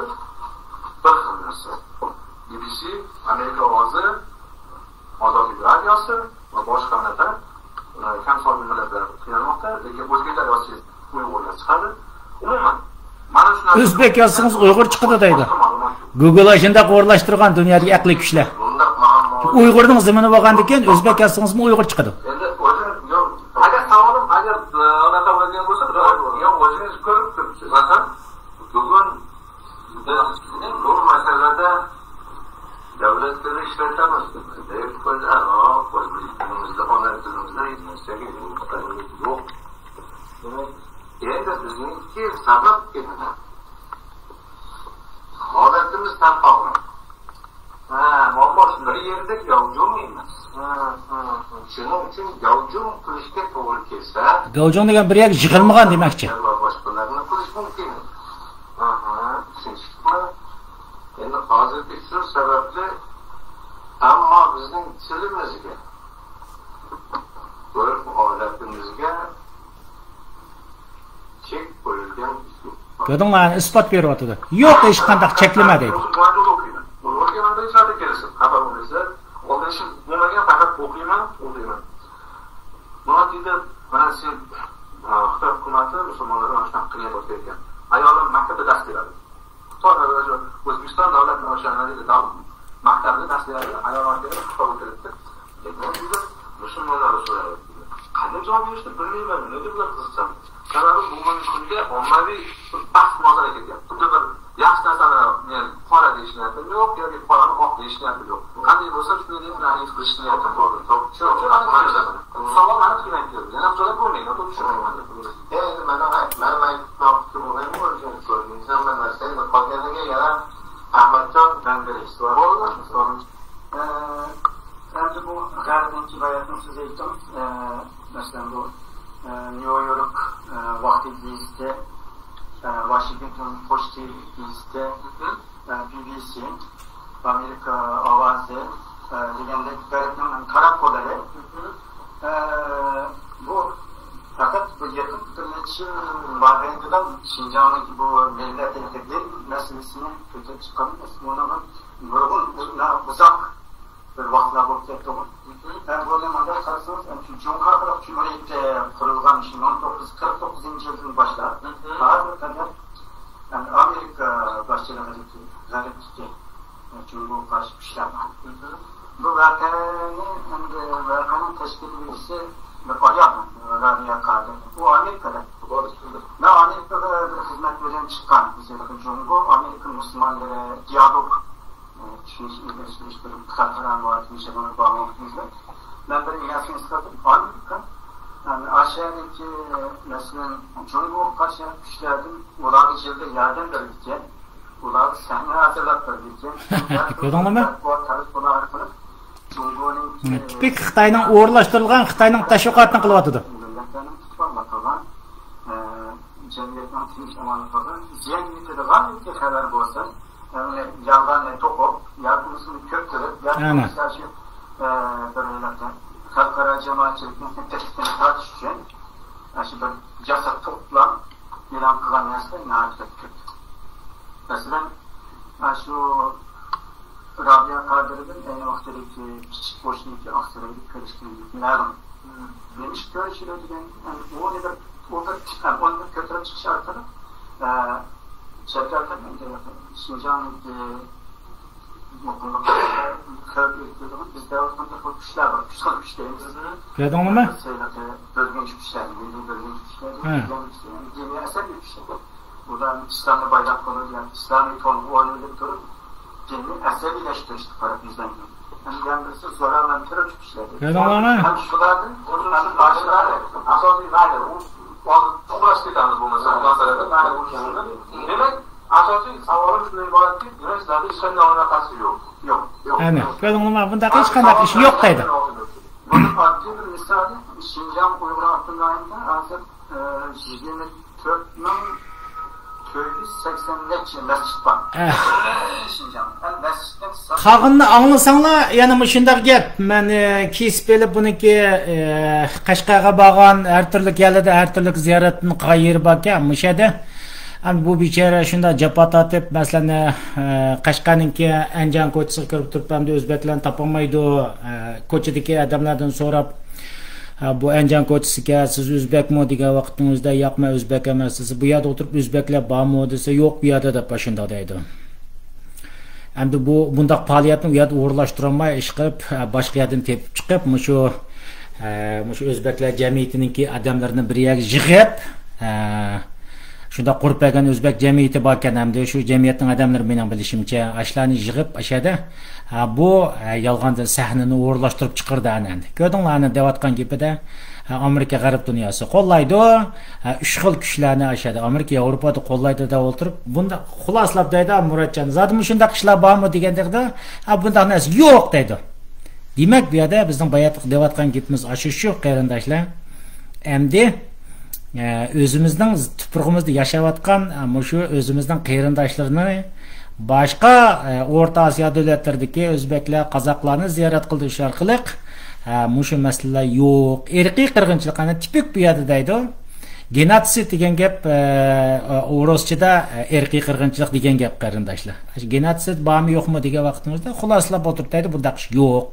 بىر خىل نەرسە. بى بى سى، ئامېرىكا ئاۋازى، ئازادلىق رادىيوسى ۋە باشقا قاناتلار، ئە، كەم سانلىق مىللەتلەر قىينالماقتا، لېكىن ئۆزبەكلەر يازسا ئۇيغۇرلار چىقىدۇ. ئومۇمەن، مانا شۇ نەرسە ئۆزبەك يازسىڭىز ئۇيغۇر چىقىدۇ دەيدۇ. باشقا مەلۇمات يوق. گوگل شۇنداق ئورۇنلاشتۇرغان دۇنيادىكى ئەقلىي كۈچلەر. بۇنداق مانا ئۇيغۇرنىڭ زېمىنى بولغاندىن كېيىن ئۆزبەك يازسىڭىزمۇ ئۇيغۇر چىقىدۇ. ئەمدى ئۆزىڭىز، يوق، ئەگەر ساۋالىم، ئەگەر، ئە، ئانا تاۋ بەرگەن بولسا، بىر يوق، ئۆزىڭىز كۆرۈپ تۇرىسىز. مەسىلەن، بۈگۈن بىز بۇ مەسىلىدە دۆلەتلەرنى ئىشلىتىمىز. دەپ قويدى، ئا، ئۆزىمىزدە ئانا تىلىمىزدا يېتمەسلىكى يوق. دېمەك، ئەمدى بىزنىڭكى سەۋەب ئېنىق. ھالىتىمىز تەڭ قالغان. ھە، مۇئەممە شۇنداق. بىر يەردە گاۋجۇڭ ئەمەس. ھە، ھە، ھە. شۇنىڭ ئۈچۈن گاۋجۇڭ قىلىشقا توغرا كەلسە، گاۋجۇڭ دېگەن بىر يەرگە يىغىلمىغان دېمەكچى. ۋە باشقىلارنى قىلىش مۇمكىن. ئاھا. تىنچلىقمۇ؟ ئەمدى ھازىرقى شۇ سەۋەبلىك، ئەمما بىزنىڭ تىلىمىزگە، ئۆرپ-ئادىتىمىزگە چەك قويۇلغان. كۆردۈڭلارمۇ، ئىسپات بېرىۋاتىدۇ. يوق، ھېچقانداق چەكلىمە دەيدۇ. بۇنىڭ ئۈچۈن مانا سىز، ئا، خىتاي ھۆكۈمىتى مۇسۇلمانلارنى مانا شۇنداق قىيناپ ئۆتكەن. ئايالىم مەكتەپتە دەرس بېرىدۇ. خىتاي، ئۆزبېكىستان دۆلەت مەكتەپلىرىدە دەرس بېرىدۇ، ئاياللار كېلىپ خىتايغا كىرىپ، مۇسۇلمانلار سورايدۇ. قانداق جاۋاب بېرىشنى بىلمەيمەن، نېگە بۇلار قىزىقسام. سەۋەبى بۇ كۈندە ئوممىۋى بىر بەھس مۇنازىرە كېتىدۇ. خۇددى بىر ياخشى نەرسىنى مەن قارا دېيىش نىيىتىم يوق، ياكى قارانى ئاق دېيىش نىيىتىم يوق. قانداق بولسا شۇنى دەپ مەن ھېس قىلىش نىيىتىم بار. شۇ، شۇ، ساۋال مانا قىيناپ كەلدى. يەنە بۇلار بولمايدۇ، توغرا چۈشىنىمەن. ئەي، مانا، مانا، مانا، مانا، سەن قالغىنىڭغا يەنە ئەخمەتجان مەن بېرىش. بولدى. ئە، ئەمدى بۇ غەربنىڭ ھېكايىسىنى سىز ئېيتتىڭىز. ئە، مەسىلەن، بۇ، ئە، نيۇ يورك، ئە، ۋاقتى گېزىتى، ئە، ۋاشىنگتون پوستى گېزىتى، ئە، بى بى سى، ئامېرىكا ئاۋازى، ئە، دېگەندەك غەربنىڭ تاراتقۇلىرى، ئە، بۇ پەقەت بۇ يېقىنقى بىر نەچچە يىل مابەينىدىلا شىنجاڭدىكى بۇ مىللەت ھەرىكىتى مەسىلىسىنى كۆتۈرۈپ چىققان ئەمەس. بۇنىڭغا نۇرغۇن ئۇزاق بىر ۋاقىتلار بولۇپ كەتتىغۇ. ھە، بۇنى مۇنداق قارىسىڭىز، جۇڭخۇا خەلق جۇمھۇرىيىتى قۇرۇلغان شۇ مىڭ توققۇز يۈز قىرىق توققۇزىنچى يىلدىن باشلاپ، ھازىرغا قەدەر، يەنى ئامېرىكا باشچىلىقىدىكى غەربتىكى جۇڭگوغا قارشى كۈچلەر بار. بۇ تەشكىللىگۈچىسى بىر ئايال، رابىيە قادىر. ئۇ ئامېرىكىدا. مەن ئامېرىكىغا بىر خىزمەت بىلەن چىققان. بىز ھېلىقى جۇڭگو ئامېرىكا مۇسۇلمانلىرى دىئالوگ، ئە، چۈشىنىش، ئىلگىرى سۈرۈش بىر خەلقئارا مۇھاكىمە يىغىنى بارغانلىقىمىزدا، مەن بىر نەرسىنى ئىستادىم. ئامېرىكا، يەنى ئاشۇ يەردىكى، مەسىلەن، جۇڭگوغا قارشى كۈچلەردىن ئۇلارغا يىلدا ياردەم بېرىدىكەن. ئۇلار سەھنە ھازىرلاپ بېرىدىكەن. كۆردۈڭلارمۇ؟ مەتبۇئات تەلىپىڭلار ئارقىلىق جۇڭگونىڭ، مم، تىپىك خىتاينىڭ ئورۇنلاشتۇرۇلغان خىتاينىڭ تەشۋىقاتىنى قىلىۋاتىدۇ. مىللەتلەرنىڭ تۇتۇپ قالغان، ئە، جەمئىيەتنىڭ تىنچ ئامانلىقىغا زىيان يېتىدىغان خەۋەر بولسا، يەنى يالغاننى توقۇپ، ياكى بولمىسا كۆپتۈرۈپ، ياكى، ئەنە، بولمىسا شۇ، ئە، بىر خەلقئارا جامائەتچىلىكنىڭ دىققىتىنى تارتىش ئۈچۈن، ئە، شۇ بىر جاساق توپلام ئېلان قىلغان نەرسىلەر ناھايىتى كۆپ. مەسىلەن، ئە، شۇ رابىيە قادىردىن ئەينى ۋاقىتتىكى كىچىك بوشنىكى ئاقسارايدا كۆرۈشكەنلىكى مەلۇم. نېمىشقا كۆرۈشىدۇ دېگەن، ئۇنى بىر، ئۇ بىر، ئۇنى بىر كۆتۈرۈپ چىقىش ئارقىلىق، ئە، شەكىلدە شىنجاڭدىكى مۇقىملىققا خەۋپ يەتكۈزىدىغان بىز دەۋاتقان بىر خىل كۈچلەر بار. ئۈچ خىل كۈچ دەيمىز. كۆردۈڭلارمۇ؟ بىرسى بۆلگۈنچى كۈچلەر، مىللىي بۆلگۈنچى كۈچلەر، ھە، دىنىي ئەسەبىي كۈچلەر. ئۇلار ئىسلامنى بايراق قىلىدىغان، ئىسلامىي تونغا ئورنىتىپ تۇرۇپ، دىننى ئەسەبىيلەشتۈرۈشتە قاراپ يۈزلەنگەن. ھەم يەنە بىرسى زوراۋان تېررورچى كۈچلەر. كۆردۈڭلارمۇ؟ ھەم شۇلاردىن، ھەم باشقىلار ئاساسىي مەنە، ئۇ، ئۇ توغرا ئىشلىتىمىز بۇ مەسىلە، مەسىلىدە مەنە ئۇ ئىشلىتىمىز. دېمەك، ئاساسىي ساۋالىم شۇندىن ئىبارەتكى، دېمەك، سىلەردە ھېچقانداق ئالاقىسى يوق. يوق، يوق. ئەنە، كۆردۈڭلارمۇ؟ بۇنداق ھېچقانداق ئىش يوق دەيدۇ. بۇنىڭ ئاددىي بىر مىسالى، شىنجاڭ ئۇيغۇر ئاپتونوم رايونىدا ھازىر، ئە، يىگىرمە تۆت مىڭ تۆت يۈز سەكسەن نەچچە مەسچىت بار. ئە. شىنجاڭ. ھەم مەسچىتنىڭ سانى، قالغىنىنى ئاڭلىساڭلار، يەنە مۇشۇنداق گەپ. مەن، ئە، كېسىپ ئېلىپ بۇنىڭكى، ئە، قەشقەرگە بارغان ھەر تۈرلۈك يەرلەردە ھەر تۈرلۈك زىيارەتتىن قىلغان يېرى باركەن، مۇشۇ يەردە. ئەمدى بۇ بىچارە شۇنداق جاپا تارتىپ، مەسىلەن، ئە، قەشقەرنىڭكى ئەنجان كوچىسىغا كىرىپ تۇرۇپ، ئەمدى ئۆزبەكلەرنى تاپالمايدۇ. ئە، كوچىدىكى ئادەملەردىن سوراپ، ھە، بۇ ئەنجان كوچىسىكەن، سىز ئۆزبەكمۇ دېگەن ۋاقتىڭىزدا، ياق، مەن ئۆزبەك ئەمەس دېسە، بۇ يەردە ئولتۇرۇپ ئۆزبەكلەر بارمۇ دېسە، يوق، بۇ يەردە دەپ ئاشۇنداق دەيدۇ. ئەمدى بۇ، بۇنداق پائالىيەتنى ئۇ يەردە ئورۇنلاشتۇرالماي، ئىشقىلىپ، ھە، باشقا يەردىن تېپىپ چىقىپ، مۇشۇ، ھە، مۇشۇ ئۆزبەكلەر جەمئىيىتىنىڭكى ئادەملىرىنى بىر يەرگە يىغىپ، ھە، شۇنداق قۇرۇپ بەرگەن ئۆزبەك جەمئىيىتى باركەن، ئەمدى شۇ جەمئىيەتنىڭ ئادەملىرى مېنىڭ بىلىشىمچە، ئاشۇلارنى يىغىپ ئاشۇ يەردە، ھە، بۇ، ھە، يالغاندىن سەھنىنى ئورۇنلاشتۇرۇپ چىقىردى ئەنە ئەمدى. كۆردۈڭلار ئەنە دەۋاتقان گېپىدە، ھە، ئامېرىكا غەرب دۇنياسى قوللايدۇ، ھە، ئۈچ خىل كۈچلەرنى ئاشۇ يەردە ئامېرىكا ياۋروپادا قوللايدۇ دەپ ئولتۇرۇپ، بۇنداق خۇلاسىلاپ دەيدۇ مۇراتجان. زادى مۇشۇنداق ئىشلار بارمۇ دېگەندە، ھە، بۇنداق نەرسە يوق دەيدۇ. دېمەك، بۇ يەردە بىزنىڭ باياتلىق دەۋاتقان گېپىمىز ئاشۇ شۇ، قېرىنداشلار. ئەمدى، ئە، ئۆزىمىزنىڭ تۇپرىقىمىزدا ياشاۋاتقان، ئە، مۇشۇ ئۆزىمىزنىڭ قېرىنداشلىرىنى باشقا، ئە، ئورتا ئاسىيا دۆلەتلىرىدىكى ئۆزبەكلەر، قازاقلارنى زىيارەت قىلدۇرۇش ئارقىلىق، ئە، مۇشۇ مەسىلىلەر يوق. ئىرقىي قىرغىنچىلىق، ئەنە تىپىك بۇ يەردە دەيدۇ. گېنوتسىد دېگەن گەپ، ئە، ئورۇسچىدا، ئە، ئىرقىي قىرغىنچىلىق دېگەن گەپ، قېرىنداشلار. گېنوتسىد بارمۇ يوقمۇ دېگەن ۋاقتىمىزدا خۇلاسىلاپ ئولتۇرۇپ دەيدۇ، بۇنداق ئىش يوق.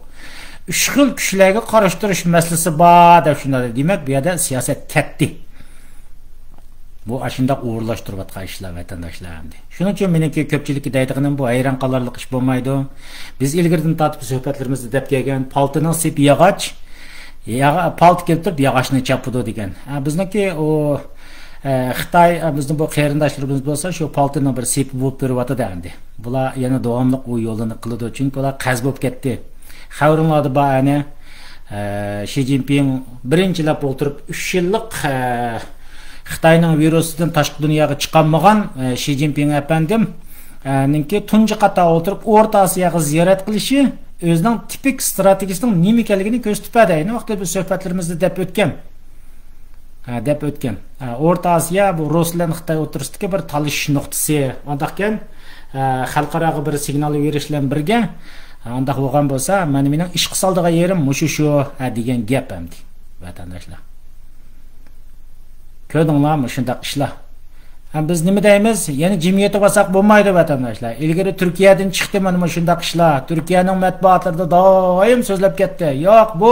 ئۈچ خىل كۈچلەرگە قارشى تۇرۇش مەسىلىسى بار دەپ شۇنداق. دېمەك، بۇ يەردە سىياسەت كەتتى. بۇ ئاشۇنداق ئورۇنلاشتۇرۇۋاتقان ئىشلار، ۋەتەنداشلار، ئەمدى. شۇنىڭ ئۈچۈن مېنىڭكى كۆپچىلىككە دەيدىغىنىم، بۇ ھەيران قالارلىق ئىش بولمايدۇ. بىز ئىلگىرىدىن تارتىپ سۆھبەتلىرىمىزدە دەپ كەلگەن، پالتىنىڭ سېپى ياغاچ، ياغا-، پالتا كېلتۈرۈپ ياغاچنى چاپىدۇ دېگەن. ھە، بىزنىڭكى ئۇ، ئە، خىتاي، ئە، بىزنىڭ بۇ قېرىنداشلىرىمىز بولسا شۇ پالتىنىڭ بىر سېپى بولۇپ تۇرۇۋاتىدۇ ئەمدى. بۇلار يەنە داۋاملىق ئۇ يولىنى قىلىدۇ، چۈنكى ئۇلار قەرز بولۇپ كەتتى. خەۋىرىڭلاردا بار ئەنە، ئە، شى جىنپىڭ بىرىنچىلەپ ئولتۇرۇپ ئۈچ يىللىق، ئە، خىتاينىڭ ۋىرۇسىدىن تاشقى دۇنياغا چىقالمىغان، ئە، شى جىنپىڭ ئەپەندىم، ئە، نىڭكى تۇنجى قاتار ئولتۇرۇپ ئورتا ئاسىياغا زىيارەت قىلىشى ئۆزىنىڭ تىپىك ئىستراتېگىيىسىنىڭ نېمە ئىكەنلىكىنى كۆرسىتىپ بەردى. ئەينى ۋاقىتتا بىز سۆھبەتلىرىمىزدە دەپ ئۆتكەن. ھە، دەپ ئۆتكەن. ھە، ئورتا ئاسىيا بۇ رۇس بىلەن خىتاي ئوتتۇرىسىدىكى بىر تالىشىش نۇقتىسى. ئانداقكەن، ھە، خەلقئاراغا بىر سىگنال بېرىش بىلەن بىرگە، ھە، ئانداق بولغان بولسا، مانا مېنىڭ ئىشقا سالىدىغان يېرىم مۇشۇ شۇ، ھە، دېگەن گەپ ئەمدى، ۋەتەنداشلار. كۆردۈڭلارمۇ شۇنداق ئىشلار؟ ھەم بىز نېمە دەيمىز؟ يەنە جىم يېتىۋالساق بولمايدۇ، ۋەتەنداشلار. ئىلگىرى تۈركىيەدىن چىقتى مانا مۇشۇنداق ئىشلار. تۈركىيەنىڭ مەتبۇئاتلىرىدا دائىم سۆزلەپ كەتتى. ياق، بۇ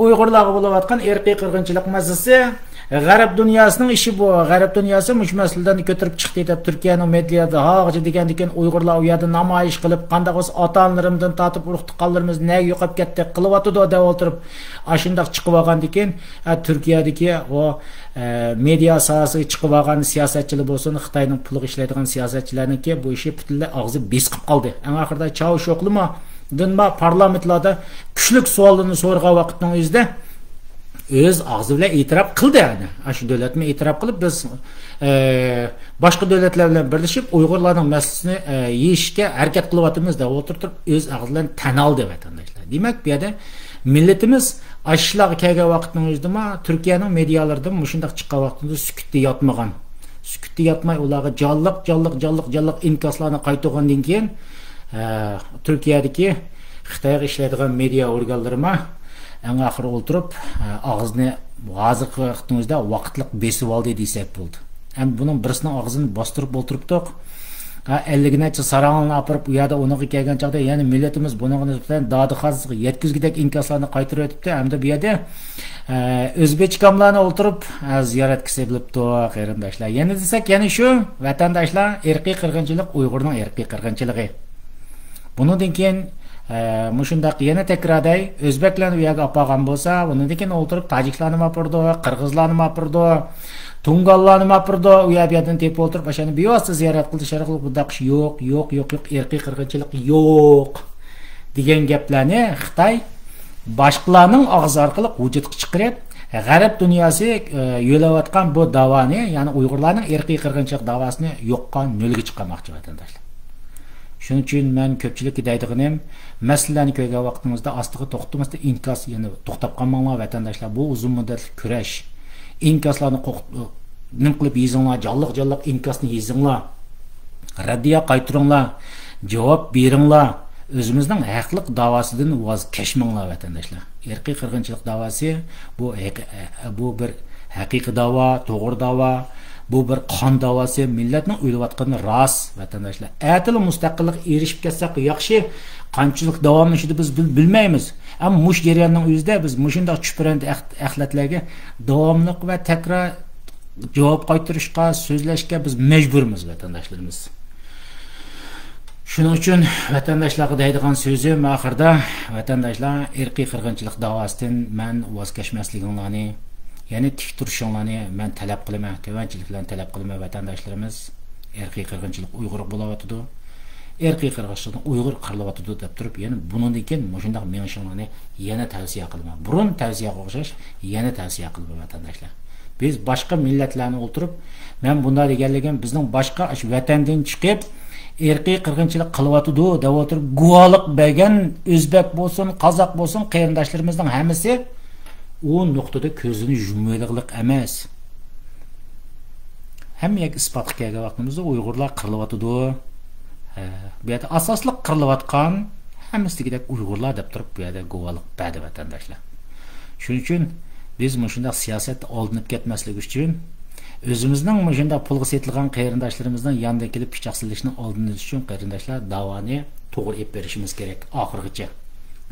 ئۇيغۇرلارغا بولۇۋاتقان ئىرقىي قىرغىنچىلىق مەسىلىسى، غەرب دۇنياسىنىڭ ئىشى بۇ. غەرب دۇنياسى مۇشۇ مەسىلىلەرنى كۆتۈرۈپ چىقتى دەپ تۈركىيەنىڭ مېدىيادا ھاغىچە دېگەندىكىن ئۇيغۇرلار ئۇ يەردە نامايىش قىلىپ، قانداق بولسا ئاتا-ئانىلىرىمدىن تارتىپ ئۇرۇق-تۇغقانلىرىمىز نەگە يوقاپ كەتتى، قىلىۋاتىدۇ دەپ ئولتۇرۇپ، ئاشۇنداق چىقىۋالغاندىكىن، ئە، تۈركىيەدىكى ئۇ، ئە، مېدىيا ساھەسىگە چىقىۋالغان سىياسەتچىلەر بولسۇن، خىتاينىڭ پۇلىغا ئىشلەيدىغان سىياسەتچىلەرنىڭكى بۇ ئىشى پۈتۈنلەي ئاغزى بېسىقىپ قالدى. ئەڭ ئاخىرىدا چاۋشيوغلىمۇ دىنما پارلامېنتلاردا كۈچلۈك سوئاللىرىنى سورىغان ۋاقىتنىڭ ئۆزىدە ئۆز ئاغزى بىلەن ئېتىراپ قىلدى. يەنى ئاشۇ دۆلەتمۇ ئېتىراپ قىلىپ، بىز، ئە، باشقا دۆلەتلەر بىلەن بىرلىشىپ ئۇيغۇرلارنىڭ مەسىلىسىنى، ئە، يېشىشكە ھەرىكەت قىلىۋاتىمىز دەپ ئولتۇرۇپ تۇرۇپ، ئۆز ئاغزى بىلەن تەن ئالدى، ۋەتەنداشلار. دېمەك، بۇ يەردە مىللىتىمىز ئاشۇ ئىشلارغا كەلگەن ۋاقىتنىڭ ئۆزىدىمۇ تۈركىيەنىڭ مېدىيالىرىدىمۇ مۇشۇنداق چىققان ۋاقتىدا سۈكۈتتە ياتمىغان. سۈكۈتتە ياتماي ئۇلارغا جانلىق، جانلىق، جانلىق، جانلىق ئىنكاسلارنى قايتۇرغاندىن كېيىن، ئە، تۈركىيەدىكى خىتايغا ئىشلەيدىغان مېدىيا ئورگانلىرىمۇ ئەڭ ئاخىرى ئولتۇرۇپ، ئە، ئاغزىنى ھازىرقى ۋاقىتنىڭ ئۆزىدە ۋاقىتلىق بېسىۋالدى دېسەك بولىدۇ. ئەمدى بۇنىڭ بىرسىنىڭ ئاغزىنى باستۇرۇپ ئولتۇرۇپتۇق. ھە، ئەللىك نەچچە ساراڭلارنى ئاپىرىپ، ئۇ يەردە ئۇنىڭغا كەلگەن چاغدا يەنە مىللىتىمىز بۇنىڭغا نىسبەتەن دادىخانىسىغا يەتكۈزگۈدەك ئىنكاسلارنى قايتۇرۇۋېتىپتۇ. ئەمدى بۇ يەردە، ئە، ئۆزبېچكاملارنى ئولتۇرۇپ، ئە، زىيارەتكە سېلىپتۇ، قېرىنداشلار. يەنە دېسەك، يەنە شۇ، ۋەتەنداشلار، ئىرقىي قىرغىنچىلىق ئۇيغۇرنىڭ ئىرقىي قىرغىنچىلىقى. بۇنىڭدىن كېيىن، ئە، مۇشۇنداق يەنە تەكرارداي، ئۆزبەكلەرنى ئۇ يەرگە ئاپارغان بولسا، ئۇنىڭدىن كېيىن ئولتۇرۇپ تاجىكلارنىمۇ ئاپىرىدۇ، قىرغىزلارنىمۇ ئاپىرىدۇ، تۇڭگانلارنىمۇ ئاپىرىدۇ، ئۇ يەر بۇ يەردىن تېپىپ ئولتۇرۇپ، ئاشۇنى بىۋاسىتە زىيارەت قىلدى، شەرقلىق بۇنداق ئىش يوق، يوق، يوق، يوق، ئىرقىي قىرغىنچىلىق يوق دېگەن گەپلەرنى خىتاي باشقىلارنىڭ ئاغزى ئارقىلىق ۋۇجۇدقا چىقىرىپ، غەرب دۇنياسى، ئە، يۆلەۋاتقان بۇ داۋانى، يەنى ئۇيغۇرلارنىڭ ئىرقىي قىرغىنچىلىق داۋاسىنى يوققا، نۆلگە چىقارماقچى، ۋەتەنداشلار. شۇنىڭ ئۈچۈن مەن كۆپچىلىككە دەيدىغىنىم، مەسىلىلەرنى كۆرگەن ۋاقتىڭىزدا ئاستىغا توختىماستىن ئىنكاس، يەنە توختاپ قالماڭلار، ۋەتەنداشلار. بۇ ئۇزۇن مۇددەتلىك كۈرەش. ئىنكاسلارنى قوق-، نېمە قىلىپ يېزىڭلار، جانلىق-جانلىق ئىنكاسنى يېزىڭلار. رەددىيە قايتۇرۇڭلار، جاۋاب بېرىڭلار. ئۆزىمىزنىڭ ھەقلىق داۋاسىدىن ۋاز كەچمەڭلار، ۋەتەنداشلار. ئىرقىي قىرغىنچىلىق داۋاسى، بۇ ھەق-، بۇ بىر ھەقىقىي داۋا، توغرا داۋا، بۇ بىر قان داۋاسى، مىللەتنىڭ ئۆلۈۋاتقىنى راست، ۋەتەنداشلار. ئەتىلا مۇستەقىللىققا ئېرىشىپ كەتسەك ياخشى، قانچىلىك داۋاملىشىدۇ بىز بىل-، بىلمەيمىز. ئەمما مۇشۇ جەرياننىڭ ئۆزىدە بىز مۇشۇنداق چۈپرەندە ئەخ-، ئەخلەتلەرگە داۋاملىق ۋە تەكرار جاۋاب قايتۇرۇشقا، سۆزلەشكە بىز مەجبۇرمىز، ۋەتەنداشلىرىمىز. شۇنىڭ ئۈچۈن ۋەتەنداشلارغا دەيدىغان سۆزۈم ئاخىرىدا، ۋەتەنداشلار، ئىرقىي قىرغىنچىلىق داۋاسىدىن مەن ۋاز كەچمەسلىكىڭلارنى، يەنى تىك تۇرۇشۇڭلارنى مەن تەلەپ قىلىمەن، تۆۋەنچىلىك بىلەن تەلەپ قىلىمەن، ۋەتەنداشلىرىمىز. ئىرقىي قىرغىنچىلىق ئۇيغۇرغا بولۇۋاتىدۇ، ئىرقىي قىرغىنچىلىقتىن ئۇيغۇر قىرىلىۋاتىدۇ دەپ تۇرۇپ، يەنە بۇنىڭدىن كېيىن مۇشۇنداق مېڭىشىڭلارنى يەنە تەۋسىيە قىلىمەن. بۇرۇن تەۋسىيەگە ئوخشاش يەنە تەۋسىيە قىلىمەن، ۋەتەنداشلار. بىز باشقا مىللەتلەرنى ئولتۇرۇپ، مەن بۇنداق دېگەنلىكىم، بىزنىڭ باشقا ئاشۇ ۋەتەندىن چىقىپ، ئىرقىي قىرغىنچىلىق قىلىۋاتىدۇ دەپ ئولتۇرۇپ، گۇۋاھلىق بەرگەن ئۆزبەك بولسۇن، قازاق بولسۇن، قېرىنداشلىرىمىزنىڭ ھەممىسى ئۇ نۇقتىدا كۆزىنى يۇمۇۋېلىغلىق ئەمەس. ھەممە يەرگە ئىسپاتقا كەلگەن ۋاقتىمىزدا ئۇيغۇرلار قىرىلىۋاتىدۇ. ھە، بۇ يەردە ئاساسلىق قىرىلىۋاتقان ھەممىسى دېگۈدەك ئۇيغۇرلار دەپ تۇرۇپ، بۇ يەردە گۇۋاھلىق بەردى، ۋەتەنداشلار. شۇنىڭ ئۈچۈن بىز مۇشۇنداق سىياسەتتە ئالدىنىپ كەتمەسلىك ئۈچۈن، ئۆزىمىزنىڭ مۇشۇنداق پۇلغا سېتىلغان قېرىنداشلىرىمىزنىڭ يانىدىن كېلىپ پىچاق سېلىشىنى ئالدىنى ئېلىش ئۈچۈن، قېرىنداشلار، داۋانى توغرا ئېلىپ بېرىشىمىز كېرەك ئاخىرغىچە.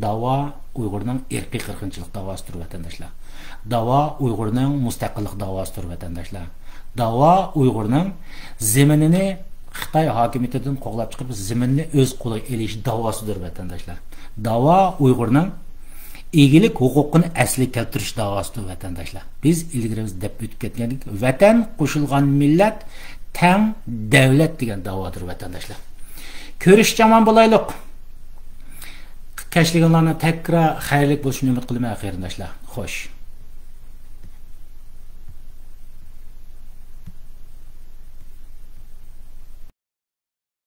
داۋا ئۇيغۇرنىڭ ئىرقىي قىرغىنچىلىق داۋاسىدۇر، ۋەتەنداشلار. داۋا ئۇيغۇرنىڭ مۇستەقىللىق داۋاسىدۇر، ۋەتەنداشلار. داۋا ئۇيغۇرنىڭ زېمىنىنى خىتاي ھاكىمىيىتىدىن قوغلاپ چىقىرىپ، زېمىننى ئۆز قولىغا ئېلىش داۋاسىدۇر، ۋەتەنداشلار. داۋا ئۇيغۇرنىڭ ئىگىلىك ھوقۇقىنى ئەسلىگە كەلتۈرۈش داۋاسىدۇر، ۋەتەنداشلار. بىز ئىلگىرى بىز دەپ ئۆتۈپ كەتكەندەك، ۋەتەن قوشۇلغان مىللەت تەڭ دەۋلەت دېگەن داۋادۇر، ۋەتەنداشلار. كۆرۈشكىچە ئامان بولايلۇق. كەچلىكىڭلارنىڭ تەكرار خەيرلىك بولۇشىنى ئۈمىد قىلىمەن، قېرىنداشلار. خوش.